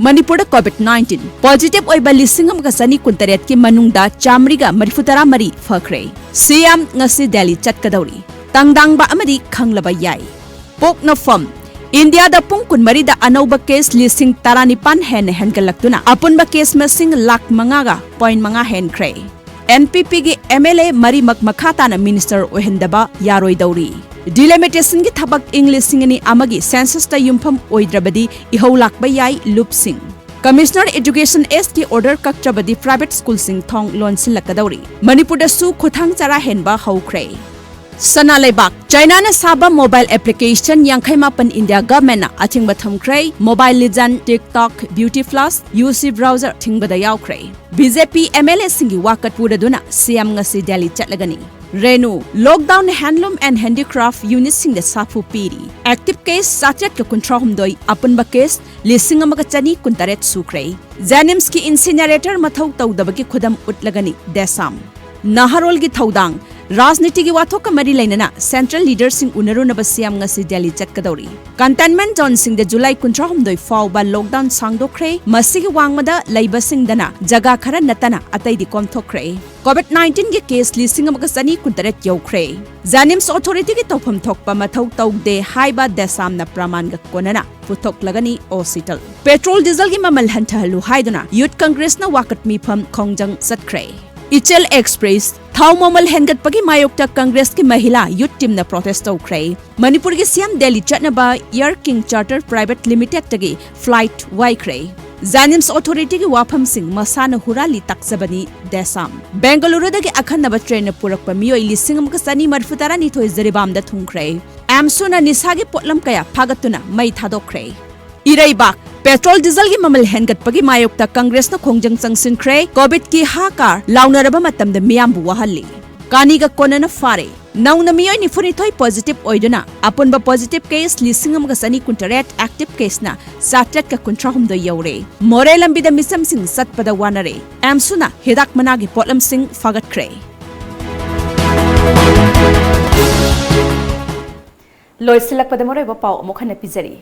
ꯃꯅꯤꯄꯨꯔꯗ ꯀꯣꯚꯤꯗ ꯅꯥꯏꯟꯇꯤꯟ ꯄꯣꯖꯤꯇꯤꯚ ꯑꯣꯏꯕ ꯂꯤꯁꯤꯡ ꯑꯃꯒ ꯆꯅꯤ ꯀꯨꯟꯇꯔꯦꯠꯀꯤ ꯃꯅꯨꯡꯗ ꯆꯥꯃꯔꯤꯒ ꯃꯔꯤꯐꯨꯇꯔꯥ ꯃꯔꯤ ꯐꯈ꯭ꯔꯦ꯫ ꯁꯤ ꯑꯦꯝ ꯉꯁꯤ ꯗꯦꯜꯂꯤ ꯆꯠꯀꯗꯧꯔꯤ꯫ ꯇꯥꯡꯗꯥꯡꯕ ꯑꯃꯗꯤ ꯈꯪꯂꯕ ꯌꯥꯏ꯫ ꯄꯣꯛꯅꯐꯝ, ꯏꯟꯗꯤꯌꯥꯗ ꯄꯨꯡ ꯀꯨꯟꯃꯔꯤꯗ ꯑꯅꯧꯕ ꯀꯦꯁ ꯂꯤꯁꯤꯡ ꯇꯔꯥꯅꯤꯄꯥꯟ ꯍꯦꯟꯅ ꯍꯦꯟꯒꯠꯂꯛꯇꯨꯅ ꯑꯄꯨꯟꯕ ꯀꯦꯁ ꯃꯁꯤꯡ ꯂꯥꯈ ꯃꯉꯥꯒ ꯄꯣꯏꯟ ꯃꯉꯥ ꯍꯦꯟꯈ꯭ꯔꯦ꯫ ꯑꯦꯟ ꯄꯤ ꯄꯤꯒꯤ ꯑꯦꯝ ꯑꯦꯜ ꯑꯦ ꯃꯔꯤꯃꯛ ꯃꯈꯥ ꯇꯥꯅ ꯃꯤꯅꯤꯁꯇꯔ ꯑꯣꯏꯍꯟꯗꯕ ꯌꯥꯔꯣꯏꯗꯧꯔꯤ꯫ ꯗꯤꯂꯤꯃꯤꯇꯦꯁꯟꯒꯤ ꯊꯕꯛ ꯏꯪ ꯂꯤꯁꯤꯡ ꯑꯅꯤ ꯑꯃꯒꯤ ꯁꯦꯟꯁꯁꯇ ꯌꯨꯝꯐꯝ ꯑꯣꯏꯗ꯭ꯔꯕꯗꯤ ꯏꯍꯧ ꯂꯥꯛꯄ ꯌꯥꯏ ꯂꯨꯞꯁꯤꯡ꯫ ꯀꯃꯤꯁꯅꯔ ꯑꯦꯖꯨꯀꯦꯁꯟ ꯑꯦꯁꯀꯤ ꯑꯣꯔꯗꯔ ꯀꯛꯇ꯭ꯔꯕꯗꯤ ꯄ꯭ꯔꯥꯏꯚꯦꯠ ꯁ꯭ꯀꯨꯜꯁꯤꯡ ꯊꯣꯡ ꯂꯣꯟꯁꯤꯜꯂꯛꯀꯗꯧꯔꯤ꯫ ꯃꯅꯤꯄꯨꯔꯗꯁꯨ ꯈꯨꯊꯥꯡ ꯆꯔꯥ ꯍꯦꯟꯕ ꯍꯧꯈ꯭ꯔꯦ꯫ ꯁꯅꯥ ꯂꯩꯕꯥꯛ, ꯆꯥꯏꯅꯥꯅ ꯁꯥꯕ ꯃꯣꯕꯥꯏꯜ ꯑꯦꯄ꯭ꯂꯤꯀꯦꯁꯟ ꯌꯥꯡꯈꯩ ꯃꯥꯄꯟ ꯏꯟꯗꯤꯌꯥ ꯒꯚꯔꯟꯃꯦꯟꯠꯅ ꯑꯊꯤꯡꯕ ꯊꯝꯈ꯭ꯔꯦ꯫ Mobile legend, TikTok, beauty plus, U C browser ꯊꯤꯡꯕꯗ ꯌꯥꯎꯈ꯭ꯔꯦ꯫ B J P M L ꯑꯦꯁꯤꯡꯒꯤ ꯋꯥꯀꯠ ꯄꯨꯔꯗꯨꯅ ꯁꯤ ꯑꯦꯝ ꯉꯁꯤ ꯗꯦꯜꯂꯤ ꯆꯠꯂꯒꯅꯤ꯫ ꯔꯦꯅꯨ, ꯂꯣꯛꯗꯥꯎꯟꯅ ꯍꯦꯟꯂꯨꯝ ꯑꯦꯟ ꯍꯦꯟꯗꯤꯀ꯭ꯔꯥꯐ ꯌꯨꯅꯤꯠꯁꯤꯡꯗ ꯁꯥꯐꯨ ꯄꯤꯔꯤ꯫ ꯑꯦꯛꯇꯤꯚ ꯀꯦꯁ ꯆꯥꯇ꯭ꯔꯦꯠꯀ ꯀꯨꯟꯊ꯭ꯔꯥꯍꯨꯝꯗꯣꯏ, ꯑꯄꯨꯟꯕ ꯀꯦꯁ ꯂꯤꯁꯤꯡ ꯑꯃꯒ ꯆꯅꯤ ꯀꯨꯟꯇꯔꯦꯠ ꯁꯨꯈ꯭ꯔꯦ꯫ ꯖꯦꯅꯤꯝꯁꯀꯤ ꯏꯟꯁꯤꯅꯦꯔꯦꯇꯔ ꯃꯊꯧ ꯇꯧꯗꯕꯒꯤ ꯈꯨꯗꯝ ꯎꯠꯂꯒꯅꯤ ꯗꯦꯁꯥꯝ꯫ ꯅꯍꯥꯔꯣꯜꯒꯤ ꯊꯧꯗꯥꯡ, ꯔꯥꯖꯅꯤꯇꯤꯒꯤ ꯋꯥꯊꯣꯛꯀ ꯃꯔꯤ ꯂꯩꯅꯅ central leaderꯁꯤꯡ ꯎꯅꯔꯨꯅꯕ ꯁꯤꯑꯦꯝ ꯉꯁꯤ ꯗꯦꯜꯂꯤ ꯆꯠꯀꯗꯧꯔꯤ꯫ Containment zoneꯁꯤꯡꯗ ꯖꯨꯂꯥꯏ ꯀꯨꯟꯊ꯭ꯔꯥꯍꯨꯝꯗꯣꯏ ꯐꯥꯎꯕ lockdown ꯁꯥꯡꯗꯣꯛꯈ꯭ꯔꯦ꯫ ꯃꯁꯤꯒꯤ ꯋꯥꯡꯃꯗ ꯂꯩꯕꯁꯤꯡꯗꯅ ꯖꯒꯥ ꯈꯔ ꯅꯠꯇꯅ ꯑꯇꯩꯗꯤ ꯀꯣꯝꯊꯣꯛꯈ꯭ꯔꯦ꯫ COVID nineteenꯒꯤ case ꯂꯤꯁꯤꯡ ꯑꯃꯒ ꯆꯅꯤ ꯀꯨꯟꯇꯔꯦꯠ ꯌꯧꯈ꯭ꯔꯦ꯫ JNIMS authorityꯒꯤ ꯇꯧꯐꯝ ꯊꯣꯛꯄ ꯃꯊꯧ ꯇꯧꯗꯦ ꯍꯥꯏꯕ ꯗꯦꯁꯥꯝꯅ ꯄ꯭ꯔꯃꯥꯟꯒ ꯀꯣꯟꯅꯅ ꯄꯨꯊꯣꯛꯂꯒꯅꯤ ꯑꯣꯁꯤꯇꯜ꯫ Petrol dieselꯒꯤ ꯃꯃꯜ ꯍꯟꯊꯍꯜꯂꯨ ꯍꯥꯏꯗꯨꯅ Youth Congressꯅ ꯋꯥꯀꯠ ꯃꯤꯐꯝ ꯈꯣꯡꯖꯪ ꯆꯠꯈ꯭ꯔꯦ꯫ ꯏꯆꯦꯜ Express ꯊꯥꯎ ꯃꯃꯜ ꯍꯦꯟꯒꯠꯄꯒꯤ ꯃꯥꯌꯣꯛꯇ Congressꯀꯤ ꯃꯍꯤꯂꯥ youth teamꯅ protest ꯇꯧꯈ꯭ꯔꯦ꯫ ꯃꯅꯤꯄꯨꯔꯒꯤ ꯁꯤꯑꯦꯝ ꯗꯦꯜꯂꯤ ꯆꯠꯅꯕ Air King Charter Private Limitedꯇꯒꯤ flight ꯋꯥꯏꯈ꯭ꯔꯦ꯫ JNIMS authorityꯒꯤ ꯋꯥꯐꯝꯁꯤꯡ ꯃꯁꯥꯅ ꯍꯨꯔꯥꯜꯂꯤ ꯇꯥꯛꯆꯕꯅꯤ ꯗꯦꯁꯥꯝ꯫ ꯕꯦꯡꯒꯂꯨꯔꯨꯗꯒꯤ ꯑꯈꯟꯅꯕ trainꯅ ꯄꯨꯔꯛꯄ ꯃꯤꯑꯣꯏ ꯂꯤꯁꯤꯡ ꯑꯃꯒ ꯆꯅꯤ ꯃꯔꯤꯐꯨ ꯇꯔꯥꯅꯤꯊꯣꯏ ꯖꯤꯔꯤꯕꯥꯝꯗ ꯊꯨꯡꯈ꯭ꯔꯦ꯫ AMSUꯅ ꯅꯤꯁꯥꯒꯤ ꯄꯣꯠꯂꯝ ꯀꯌꯥ ꯐꯥꯒꯠꯇꯨꯅ ꯃꯩ ꯊꯥꯗꯣꯛꯈ꯭ꯔꯦ꯫ ꯏꯔꯩꯕꯥꯛ, petrol dieselꯒꯤ ꯃꯃꯜ ꯍꯦꯟꯒꯠꯄꯒꯤ ꯃꯥꯌꯣꯛꯇ Congressꯅ ꯈꯣꯡꯖꯪ ꯆꯪꯁꯤꯟꯈ꯭ꯔꯦ꯫ COVIDꯀꯤ ꯍꯥꯀꯥꯔ ꯂꯥꯎꯅꯔꯕ ꯃꯇꯝꯗ ꯃꯤꯌꯥꯝꯕꯨ ꯋꯥꯍꯜꯂꯤ꯫ ꯀꯥꯅꯤꯒ ꯀꯣꯟꯅꯅ ꯐꯥꯔꯦ꯫ ꯅꯧꯅ ꯃꯤꯑꯣꯏ ꯅꯤꯐꯨꯅꯤꯊꯣꯏ positive ꯑꯣꯏꯗꯨꯅ ꯑꯄꯨꯟꯕ positive case ꯂꯤꯁꯤꯡ ꯑꯃꯒ ꯆꯅꯤ ꯀꯨꯟꯇꯔꯦꯠ, active caseꯅ ꯆꯥꯇ꯭ꯔꯦꯠꯀ ꯀꯨꯟꯊ꯭ꯔꯥꯍꯨꯝꯗꯣꯏ ꯌꯧꯔꯦ꯫ ꯃꯣꯔꯦ ꯂꯝꯕꯤꯗ ꯃꯤꯆꯝꯁꯤꯡ ꯆꯠꯄꯗ ꯋꯥꯅꯔꯦ꯫ AMSUꯅ ꯍꯤꯗꯥꯛ ꯃꯅꯥꯒꯤ ꯄꯣꯠꯂꯝꯁꯤꯡ ꯐꯥꯒꯠꯈ꯭ꯔꯦ꯫ ꯂꯣꯏꯁꯤꯜꯂꯛꯄꯗ ꯃꯔꯨꯑꯣꯏꯕ ꯄꯥꯎ ꯑꯃꯨꯛ ꯍꯟꯅ ꯄꯤꯖꯔꯤ꯫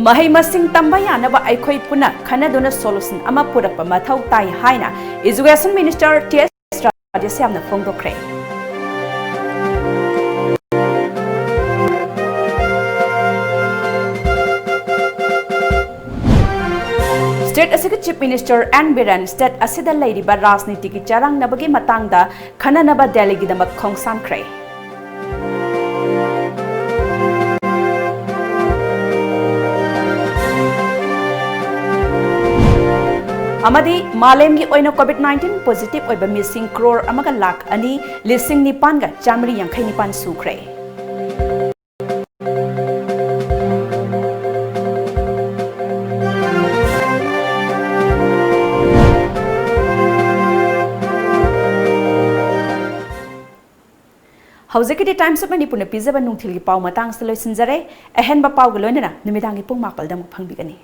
ꯃꯍꯩ ꯃꯁꯤꯡ ꯇꯝꯕ ꯌꯥꯅꯕ ꯑꯩꯈꯣꯏ ꯄꯨꯟꯅ ꯈꯟꯅꯗꯨꯅ solution ꯑꯃ ꯄꯨꯔꯛꯄ ꯃꯊꯧ ꯇꯥꯏ ꯍꯥꯏꯅ Education Minister ꯇꯤ ꯑꯦꯁ ꯔꯥꯙꯦꯁ꯭ꯌꯥꯝꯅ ꯐꯣꯡꯗꯣꯛꯈ꯭ꯔꯦ꯫ State ꯑꯁꯤꯒꯤ Chief Minister N Biren state ꯑꯁꯤꯗ ꯂꯩꯔꯤꯕ ꯔꯥꯖꯅꯤꯇꯤꯒꯤ ꯆꯔꯥꯡꯅꯕꯒꯤ ꯃꯇꯥꯡꯗ ꯈꯟꯅꯅꯕ ꯗꯦꯜꯂꯤꯒꯤꯗꯃꯛ ꯈꯣꯡꯁꯥꯟꯈ꯭ꯔꯦ꯫ ꯑꯃꯗꯤ ꯃꯥꯂꯦꯝꯒꯤ ꯑꯣꯏꯅ COVID nineteen positive ꯑꯣꯏꯕ ꯃꯤꯁꯤꯡ ꯀ꯭ꯔꯣꯔ ꯑꯃꯒ ꯂꯥꯈ ꯑꯅꯤ ꯂꯤꯁꯤꯡ ꯅꯤꯄꯥꯟꯒ ꯆꯥꯃꯔꯤ ꯌꯥꯡꯈꯩ ꯅꯤꯄꯥꯟ ꯁꯨꯈ꯭ꯔꯦ꯫ ꯍꯧꯖꯤꯛꯀꯤꯗꯤ Times of Manipurꯅ ꯄꯤꯖꯕ ꯅꯨꯡꯊꯤꯜꯒꯤ ꯄꯥꯎ ꯃꯇꯥꯡꯁꯤꯗ ꯂꯣꯏꯁꯤꯟꯖꯔꯦ꯫ ꯑꯍꯦꯟꯕ ꯄꯥꯎꯒ ꯂꯣꯏꯅꯅ ꯅꯨꯃꯤꯗꯥꯡꯒꯤ ꯄꯨꯡ ꯃꯥꯄꯜꯗ ꯑꯃꯨꯛ ꯐꯪꯕꯤꯒꯅꯤ꯫